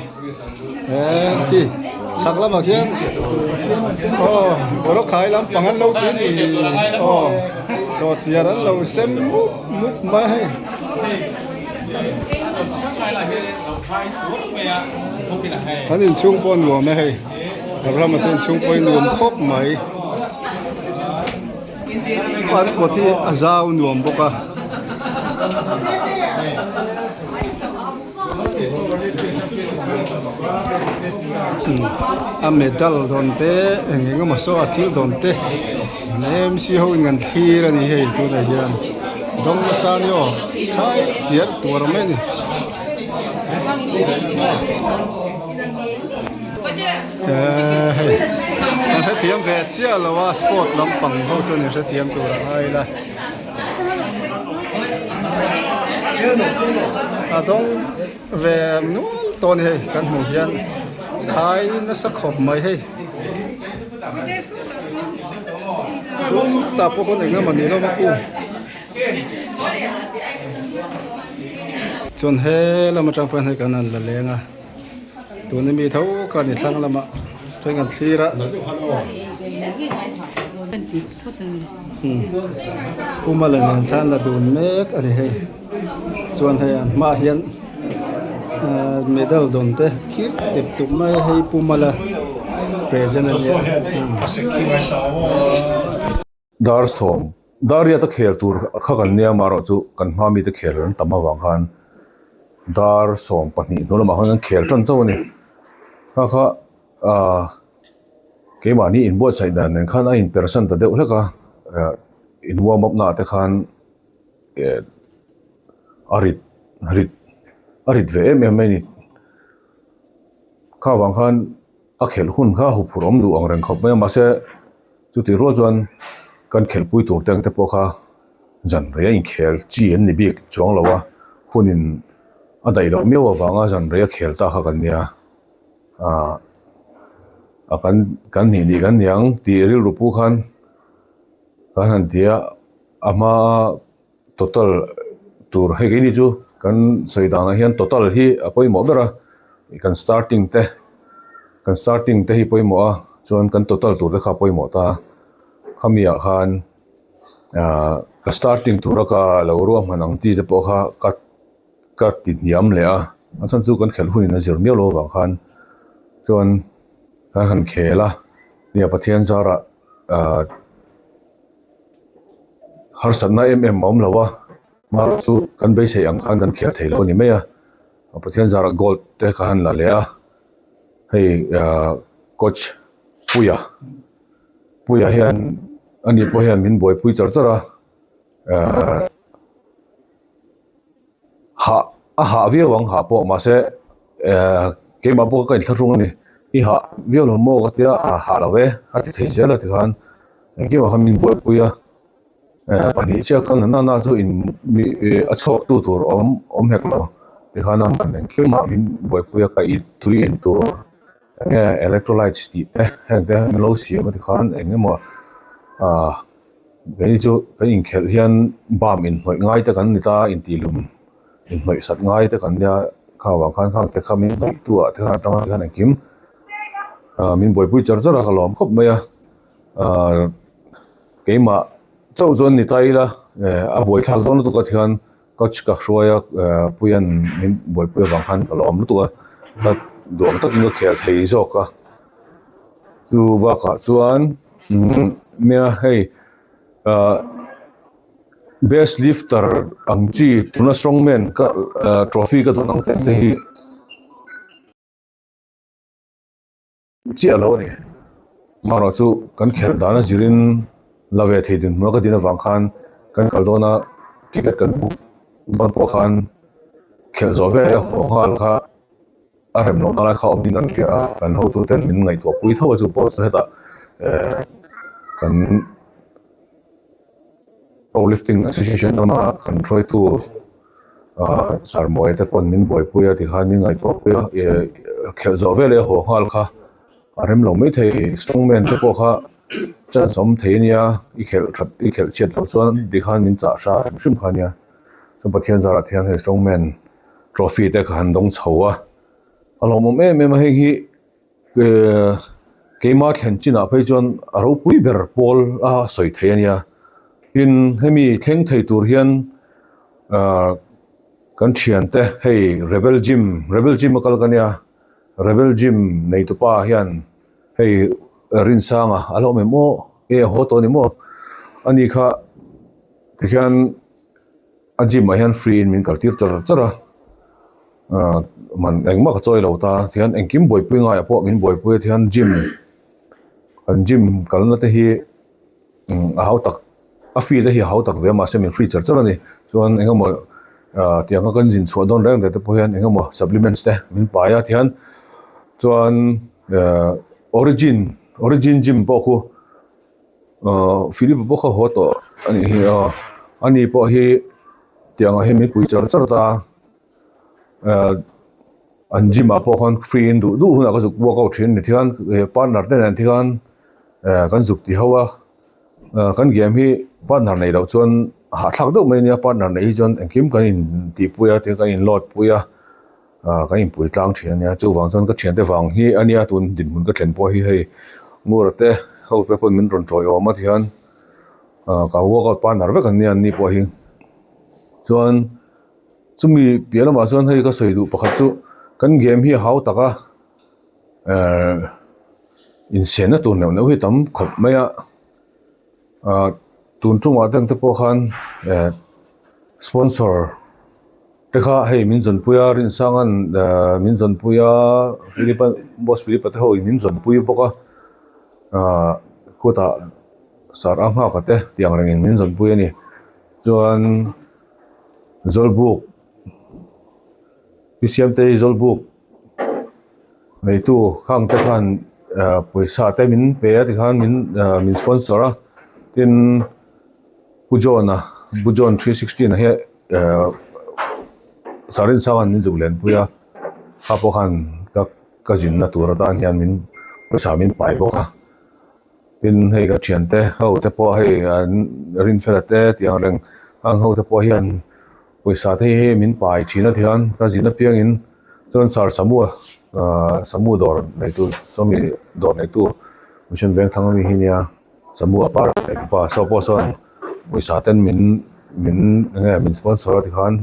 [SPEAKER 2] he khi chhak lamah khian aw bawrhawkhai lampang an lo ti ni aw sawhchiar an lo sem mup mup mai a hei. An inchhung pawh a nuam e hei Abraham-a te inchhung pawh hi nuam khawp mai. An kawt hi a zau nuam bawk a. A medal dawn te eng eng emaw saw a thil dawn te an MC ho in an thlir a ni hei tunah hian dawng nasa a ni aw khai tiar tuar mai a ni. Eee hei kan hrethiam ve chiah lo a sport lampang ho chuan in hrethiam tur a ngai ila a dawng ve nual tawh a ni hei kan hmuh hian khai nasa khawp mai hei tah pawh khawn eng emaw ni lo a kung chuan he lam atang pawh hian hei kan han la leng a. Tuna mi tho kha ni thlang lamah chuan kan thlir a. Pumala nen thlan la dun mek a ni hei. Chuan hei an hmaah hian medal dawn te khir tep tuk mai a hei Pumala present a nia.
[SPEAKER 9] Dar sawm, Dar riat a khel tur kha kan nia amaherawh chu kan hma mite khel an tam avang khan dar 12 hnu lamah khan kan khel tan chauh a ni. Kha kha ah keimahni inbuatsaih dan nen khan a inpersan ta deuh hlek a, ah in warm up naah te khan eh a rit rit a rit ve em em mai a ni. Kha vang khan a khelh hun kha huphurh awm duh ang reng khawp mai a mahse chutih rual chuan kan khelhpui tur te ang te pawh kha zan rei a inkhel chi an ni bik chuang lo a hunin a daih loh miau avanga zan rei a khel ta kha kan nia ah a kan kan hnih nih kan niang tih rilru pu khan kan han ti a a hmaa. Total tur hei keini chu kan sawi danah hian total hi a pawimawh ber a kan starting te kan starting te hi pawimawh a chuan kan total tur te kha a pawimawh ta a khami ah khan ahh ka starting tura ka lo ruahman ang chi te pawh kha ka ka ti hniam leh a a chhan chu kan khelh hunin a zir miau lo avang khan chuan kan han khel a nia Pathian zarah ahh. Harsatna em em a awm lo a, hma chu kan beisei ang khan kan khel thei lo a ni mai a, Pathian zarah gold te kha han la leh a, hei ahh coach Puia, Puia hian ani pawh hian min buaipui char char a ahh hah a hah viau ang hah pawh mahse ehh keimah pawh ka inthlahrung a ni i hah viau lo maw ka tia a hah lo e a ti thei zel a tikhan engkim ah khan min buaipui a ehh pahnih chiah khan na na chu in mi a chhuak tu tur awm awm hek lo tikhan a man engkim ah min buaipui a ka in tui in tur enge electrolytes tih te heng te an lo siam a tikhan eng emaw ah. Kei chu kan inkhelh hian bam inhnawih ngai te kan ni ta a intihlum inhnawih sat ngai te kan nia kha vang khan khang te kha min hnawih tu ah te khan atanga hian engkim. Min buaipui char char a ka lawm khawp mai a, keimah chauh chuan ni ta ila a buaithlak dawn lutuk a thian coach ka hruai a Puia'n min buaipui avang khan ka lawm lutuk a, ka duh ang takin ka khel thei zawk a, chu bakah chuan nia hei ah best lifter ang chi tuna strongman ka trophy ka dawn ang te te hi. Chiah lo a ni. Amaherawh chu kan khelh dan a zirin la ve thei dinhmun a ka din avang khan kan kal dawn a ticket kan book dawn pawh khan khelh zawh vel a haw nghal kha a rem lohna lai kha awm in an hria a, kan hotu ten min ngaihtuah pui tho a chu pawh chu hetah eh kan Powerlifting Association lama kan hruaitu ah Sarmawia te pawn min buaipui a tikhan min ngaihtuah pui a eh khelh zawh veleh a haw nghal kha a rem lo maithei strongman te pawh kha chance a awm thei ania i khelh that i khelh chhiat loh chuan tikhan min chah hra hrim hrim kha ania chuan Pathian zarah te hian hei strongman trophy te kha han dawng chho a a lawmawm em em a hei hi. Keimah thlen chinah phei chuan a ropui ber pawl a sawi thei a nia. Tin, hemi thleng thei tur hian ahh kan thiante hei Rebel Gym, Rebel Gym a kal ka nia, Rebel Gym neitupa hian hei Rinsanga a la awm em aw? E a haw tawh a ni maw? Ani kha tikhian a gym ah hian free in min kal tir char char a. Ahh man engmah ka chawi lo ta tihian engkim buaipui ngaiah pawh min buaipui a tihian gym kan gym kalna te hi umm a hau tak a fee te hi a hau tak ve a mahse min free char char a ni chuan eng emaw ah tiang a kan zin chhuah dawn reng reng te pawh hian eng emaw supplements te min pai a tihian chuan ahh origin origin gym pawh khu ahh Philip a pawh kha haw tawh a nih hi aw ani pawh hi tiang ah hian min pui char char ta. Ahh an gym ah pawh khan free in duh duh hunah ka zuk workout thin a ni tikhan partner te nen tikhan eh kan zuk ti ho a ah kan game hi partner neih loh chuan hahthlak deuh mai a nia partner neih hi chuan engkim kan in tihpui a tin kan in load pui a ah kan inpui tlang thin a nia chuvang chuan ka thiante vang hi a nia tun dinhmun ka thlen pawh hi hei Ngura te ho te pawn min rawn tawiawm a tikhan ah ka workout partner vek an nia an ni pawh hi chuan. Chumi piah lamah chuan hei ka sawi duh pakhat chu kan game hi a hau tak a ehh insiamna tur neuh neuh hi tam khawp mai a ah tun tumah te ang te pawh khan ehh sponsor te kha hei min zawnpui a Rinsanga'n ehh min zawnpui a Philip a boss Philip a te ho in min zawnpui bawk a ah khutah sar a nghak a te tih ang rengin min zawnpui a ni chuan. Zawlbuk pi Siamtei Zawlbuk neitu khang te khan ah pawisa te min pe a tikhan min ah min sponsor a tin Pu John-a Pu John 360 a hi ah Sarinsanga'n min zuk lenpui a kha pawh khan ka ka zinna tur atan hian min pawisa min pai bawk a. Tin hei ka thiante ho te pawh hei an rinfela te tih ang reng ang ho te pawh hian pawisa te hi min pai thin a tihian ka zin apiangin chuan sir Samua ahh Samu dawr neitu sawmi dawr neitu Mission Vengthlang ami hi nia Samua par neitu pa saw pawh sawn pawisa ten min min eng nge min sponsor a tikhan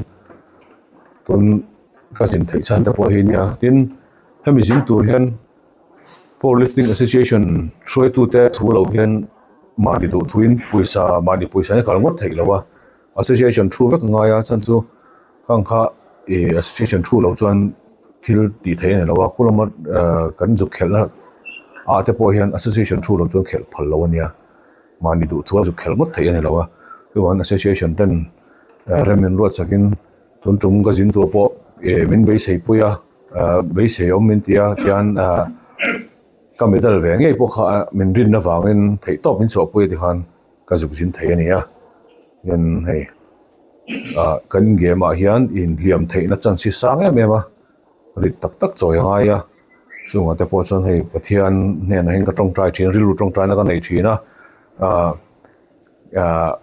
[SPEAKER 9] tun ka zin theih chhan te pawh hi nia tin hemi zin tur hian. Powerlifting Association hruaitute thu lo hian mahni duh thuin pawisa mahni pawisa hi a kal ngawt theih lo a, association thu vek a ngai a chhan chu khang kha ih association thu loh chuan thil tih theih a ni lo a khulama ah kan zuk khelhna ah te pawh hian association thu loh chuan khelh phal lo a nia mahni duh thua zuk khelh ngawt theih a ni lo a chuvangin association ten rem in ruat sakin tun tum ka zin tur pawh ih min beisei pui a. Ahh beisei awm min ti a tihian ahh ka medal ve ngei pawh kha min rin avangin theih tawp min chhuahpui a tikhan ka zuk zin thei a ni a tin hei ahh kan game ah hian inhliam theihna chance hi sang em em a rit tak tak chawi a ngai a chungah te pawh chuan hei Pathian hnenah hian ka tawngtai thin rilru tawngtaina ka nei thin a ahh ahh.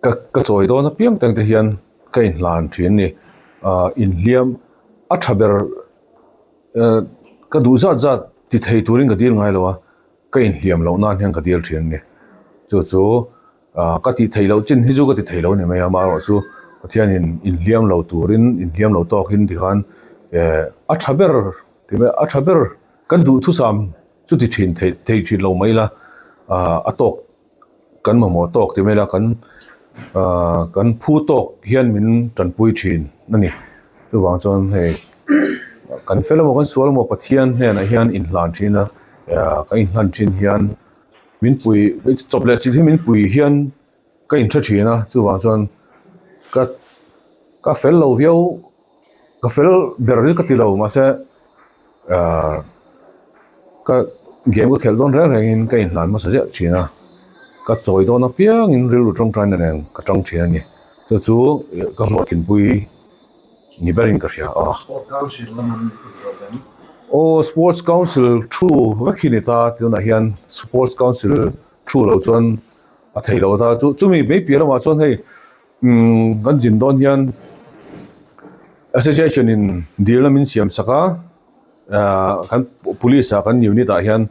[SPEAKER 9] Ka ka chawi dawn apiang teng te hian ka inhlan thin a ni ah inhliam a tha ber eh ka duh zat zat. ti thei turin ka dil ngai lo a, ka inhliam loh nan hian ka dil thin a ni. Chu chu ah ka tih theih loh chin hi chu ka ti thei lo a ni mai a, amaherawhchu Pathianin inhliam lo turin inhliam lo tawkin tikhan eh a tha ber ti mai a tha ber kan duhthusam chu ti thin thei thei thin lo mai ila ah a tawk kan mamawh tawk ti mai ila kan ah kan phu tawk hian min tanpui thin a ni chuvang chuan hei kan fel emaw kan sual emaw Pathian hnenah hian inhlan thin a ah kan inhlan thin hian min pui chawp leh chilh hi min pui hian ka inhre thin a chuvang chuan ka ka fel lo viau ka fel ber hi ka ti lo mahse ahh ka game ka khelh dawn reng reng in ka inhlan hmasa ziah thin a ka chawi dawn apiang in rilru tawngtaina nen ka tang thin a ni chu chu ka hlawhtlinpui ni berin ka hria a aw sports council thu vek hi ni ta tunah hian sports council thu loh chuan a theih loh ta chu chumi mai piah lamah chuan hei. Umm kan zin dawn hian association in dil a min siam sak a ahh kan police ah kan unit ah hian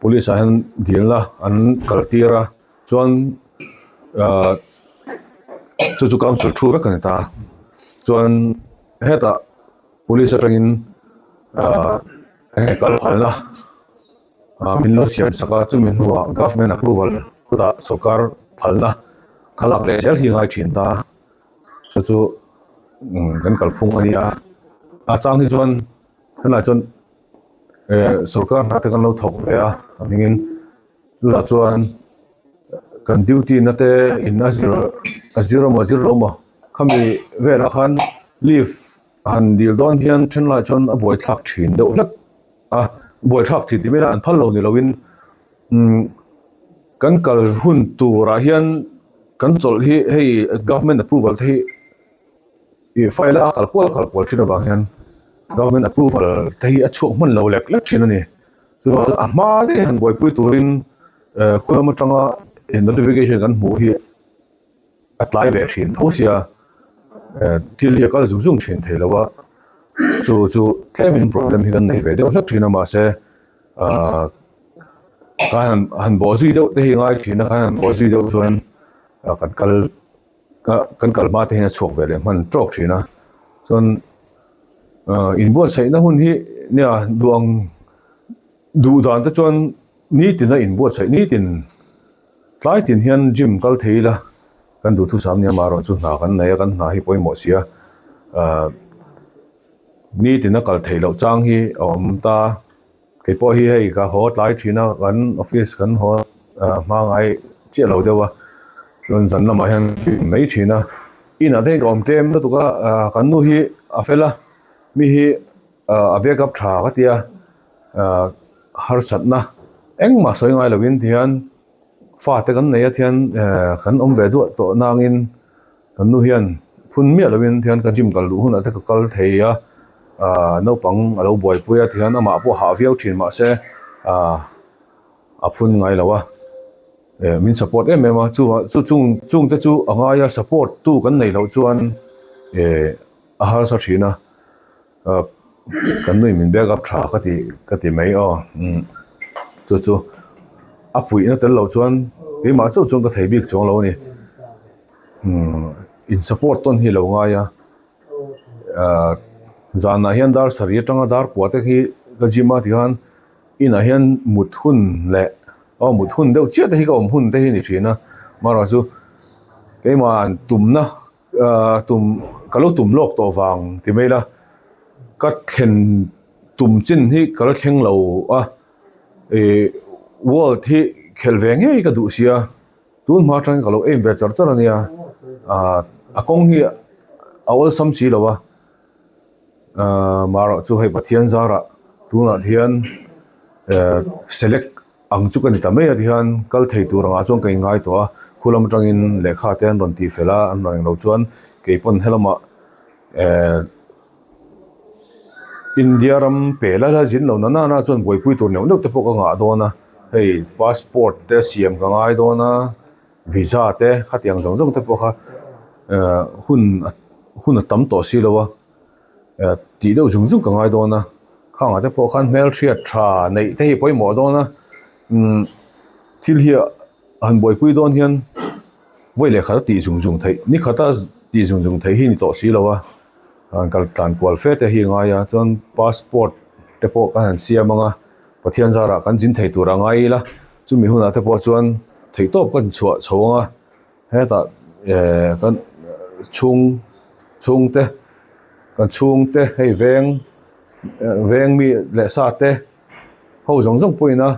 [SPEAKER 9] police ah hian dilna an kal tir a chuan ahh chu chu council thu vek a ni ta chuan hetah police atangin ahh enge kal phalna. Ah min lo siam sak a chumi hnuah government approval chutah sorkar phalna kha lak leh zel hi a ngai thin ta chu chu kan kalphung a ni a a chang hi chuan helai chuan eh sorkar hna te kan lo thawk ve a a hmingin chutah chuan kan duty na te in a zir a zir emaw a zir lo emaw khami velah khan leave han dil dawn hian thenlai chuan a buaithlak thin deuh hlek. A buaithlak thih tih mai an phal lo ni loin umm kan kal hun turah hian kan chawlh hi hei government approval te hi ih file a kal kual kal kual thin avang hian government approval te hi a chhuak hman lo lek lek thin a ni chuvang chuan a hma daih han buaipui turin eh khawi lam atanga notification kan hmuh hi. a tlai ve thin tho sia eh thil hi a kal zung zung thin thei lo a chu chu tlemin problem hi kan nei ve deuh hlek thin a mahse ahh ka han han bawh zui deuh te hi ngai thin a kan han bawh zui deuh chuan ah kan kal kan kal hma te hian a chhuak ve leh hman tawk thin a chuan ah inbuatsaihna hun hi nia duh ang duh dan te chuan nitin a inbuatsaih nitin. Tlai tin hian gym kal thei ila kan duhthusam nia amaherawh chu hna kan nei a kan hna hi pawimawh si a ahh nitin a kal theih loh chang hi a awm ta kei pawh hi hei ka haw tlai thin a kan office kan haw ah hma ngai chiah lo deuh a chuan zan lamah hian gym mai thin a inah te hian ka awm tlem lutuk a ah kan nu hi a fel a mi hi ah a backup tha ka ti a ah harsatna engmah sawi ngai lovin tihian fate kan nei a thian eh kan awm ve duah tawh nangin kan nu hian phun miah lovin tihian ka gym kal duh hunah te ka kal thei a ah naupang a lo buaipui a tihian amah pawh hah viau thin mahse ah a phun ngai lo a eh min support em em a chuvang chu chung chung te chu a ngai a support tu kan neih loh chuan eh a harsa thin a. Ah kan nui min backup tha ka ti ka ti mai aw umm chu chu a puihna tel loh chuan keimah chauh chuan ka thei bik chuang lo a ni umm in support tawn hi a lo ngai a ah zanah hian dar sarih atanga dar kua te hi ka gym a tikhan inah hian mut hun leh aw mut hun deuh chiah te hi ka awm hun te hi a ni thin a amaherawhchu chu keimah tumna. Ahh tum ka lo tum lawk tawh vang ti mai ila ka thlen tum chin hi ka la thleng lo a ih world hi khelh ve ngei ka duh sia tun hma atangin ka lo aim ve char char ania ahh a kawng hi a awlsam si lo a ahh marawh chu hei Pathian zarah tunah hian eh select. Ang chu ka ni ta mai a tihian kal thei tur angah chuan ka inngai tawh a khu lam atangin lehkha te an rawn tih fel a an rawn englo chuan keipawn helamah eh India ram pe la la zin lo na nana chuan buaipui tur neuh neuh te pawh ka ngah dawn a hei passport te siam ka ngai dawn a visa te khatiang zawng zawng te pawh kha eh hun hun a tam tawh si lo a eh tih deuh zung zung ka ngai dawn a. Khangah te pawh khan hmelhriat tha neih te hi pawimawh dawn a umm thil hi han buaipui dawn hian vawi leh khat a tih zung zung theih ni khata tih zung zung theih hi ni tawh si lo a han kal tlan kual fe te hi a ngai a chuan passport te pawh kan han siam ang a Pathian zarah kan zin thei tur a ngai ila chumi hunah te pawh chuan theihtawp kan chhuah chho ang a. Hetah eh kan chhung chhungte kan chhungte hei veng veng mi leh sa te ho zawng zawng pawhin a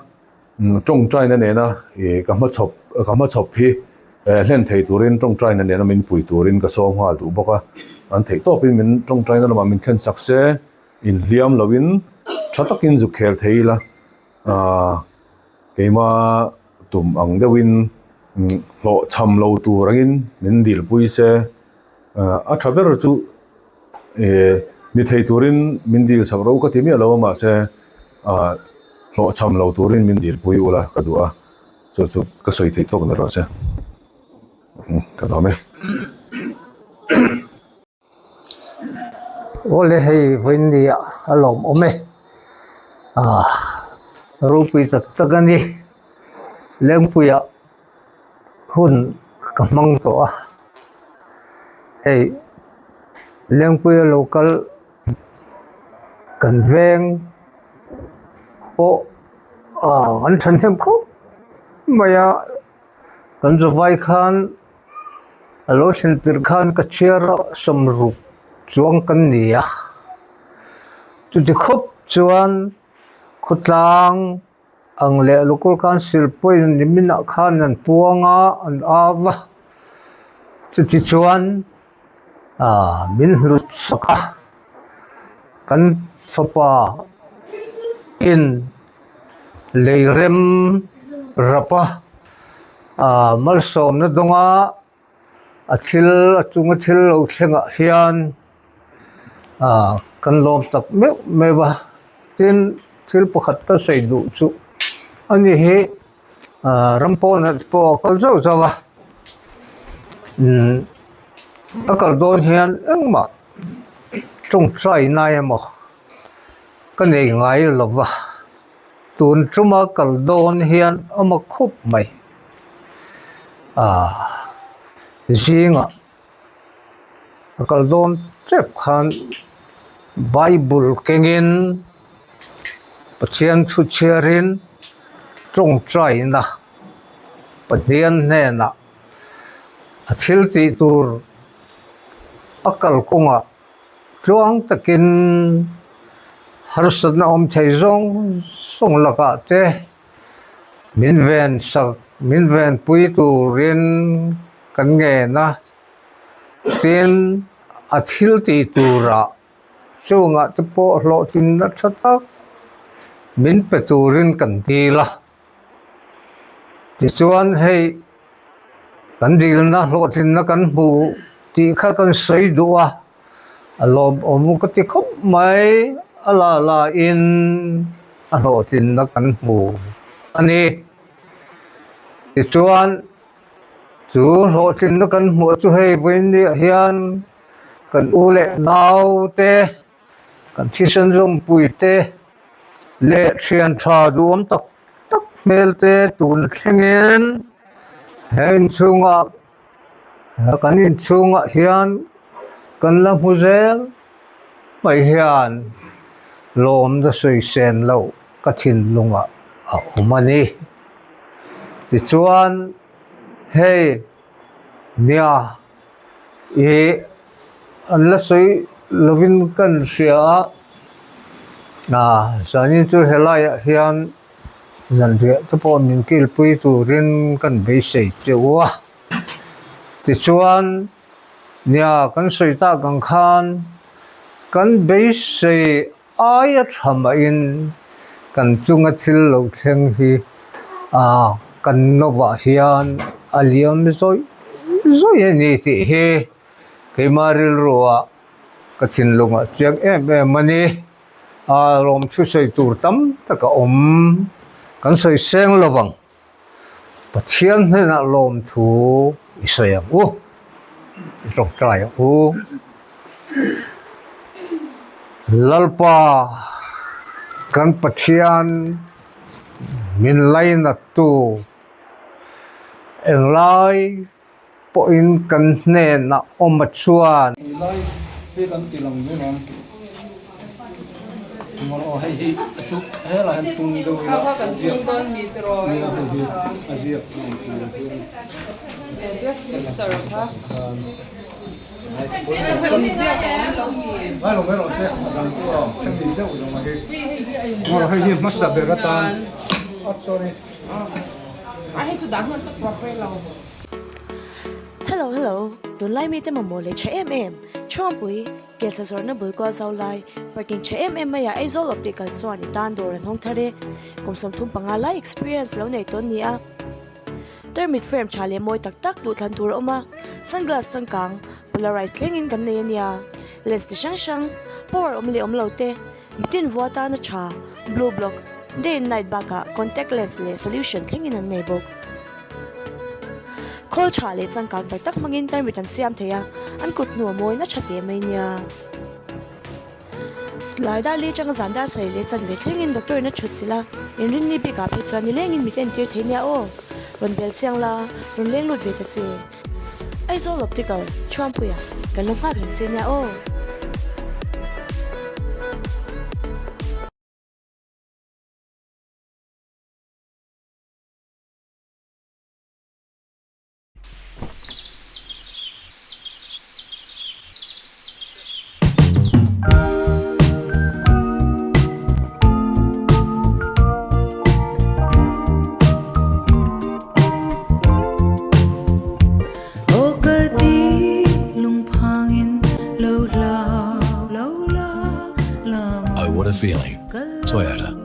[SPEAKER 9] tawngtaina nena ih ka hmachhawp ka hmachhawp hi eh hlen thei turin tawngtaina nena min pui turin ka sawm nghal duh bawk a an theih tawpin min tawngtaina lamah min thlen sak se inhliam loin tha takin zuk khel thei ila ahh. Keima tum ang deuhin hlawhchham lo tur angin min dilpui se, a tha ber chu ni thei turin min dil chak ro ka ti miah lo a mahse hlawhchham lo turin min dilpui ula ka duh a, chu chu ka sawi theih tawk ni rawh se, ka lawm e.
[SPEAKER 10] Awle hei vawiin ni ah a lawmawm e ah ropui tak tak a ni lengpui ah hun ka hmang tawh a hei lengpui a lo kal kan veng pawh ah an thahnem khawp mai a kan zavai khan. A lo thlen tirh khan ka chhiar a sawmruk chuang kan ni a chuti khawp chuan khawtlang ang leh local council pawhin niminah khan an puang a an au va chuti chuan ah min hlut sak a kan fapa in lei rem rap a. Aaa malsawmna dawnga a thil a chunga thil lo thlengah hian aaa kan lawm tak meuh meuh a tin thil pakhat ka sawi duh chu ani hi aaa ram pawnah te pawh a kal zauh zauh a umm a kal dawn hian engmah tawngtai nai emaw ka nei ngai lo va. Tun tuma kal dawn hian a awm a khup mai ah zingah a kal dawn tep khan bible kengin Pathian thu chhiarin tawngtaina Pathian hnenah a thil tih tur a kalkawngah. Tluang takin harsatna awm thei zawng zawng lakah te min ven sak min ven pui turin kan ngen a tin a thil tih turah chungah te pawh hlawhtlinna tha tak min pe turin kan dil a tichuan hei. Kan dilna hlawhtlinna kan hmu tih kha kan sawi duh a, a lawmawm ka ti khawp mai, a la la in a hlawhtlinna kan hmu a ni. Tichuan chu hlawhtlinna kan hmuh chu hei vawiin hian kan u leh nau te kan thisen zawmpui te leh thian tha duhawm tak tak hmel te tun thlengin he inchhungah kan inchhungah hian kan la hmu zel mai hian lawmna sawi sen loh ka thinlungah a awm a ni tichuan hei nia ih an la sawi lovin ka hria a ah zanin chu helaiah hian zanriah te pawh min kilpui turin kan beisei cheu a tichuan nia kan sawi tak ang khan kan beisei aia tha mahin kan chunga thil lo thleng hi ah kan nawah hian a liam zawih zawih a ni tih hi keimah rilruah ka thinlungah chiang em em a ni ah lawmthu sawi tur tam tak a awm kan sawi seng lo vang. Pathian hnenah lawmthu i sawi ang u, i tawngtai ang u. Lalpa. Kan Pathian min lainattu englai pawhin kan hnenah awm a chuan.
[SPEAKER 6] Lai hi kan ti lang dawn ang Mawr aw hei hi chu helai hian tung deuh ila a ziak nia hei hi a ziak ang tur hian khan Ngai lo mai rawh se a dang chu a hemi deuh zawng a hi Mawr hei hi hmasa ber atan a sorry.
[SPEAKER 4] Hello hello, tunlai mite mamawh leh tha em em, Thuampui, Kelsa zawrhna bul kual zau lai, parking tha em em maiah Aizawl Optical chuan i tan dawr an hawng thar e, kum 35 lai experience lo nei tawn ni a. Tarmit frame tha leh mawi tak tak duhthlan tur a awm a, sunglass changkang, polarized thlengin kan nei a nia, lens ti hrang hrang, power awm leh awm lo te, Mitin vua tana tha, blue block, day and night bakah contact lens leh solution thlengin an nei bawk. Khawl tha leh changkang tak tak hmangin tarmit an siam thei a, an kut hnu a mawi na tha teh mai nia. Tlai dar li atanga zan dar sarih leh chanve thlengin doctor in a thut chilh a, inrinni bikah phei chuan nilengin mit entir thei nia aw. Rawn bel chiang la, rawn leng lut ve ta che. Aizawl Optical, Thuampuia, kan lo nghak reng che nia aw.
[SPEAKER 5] Oh what a feeling. Toyota.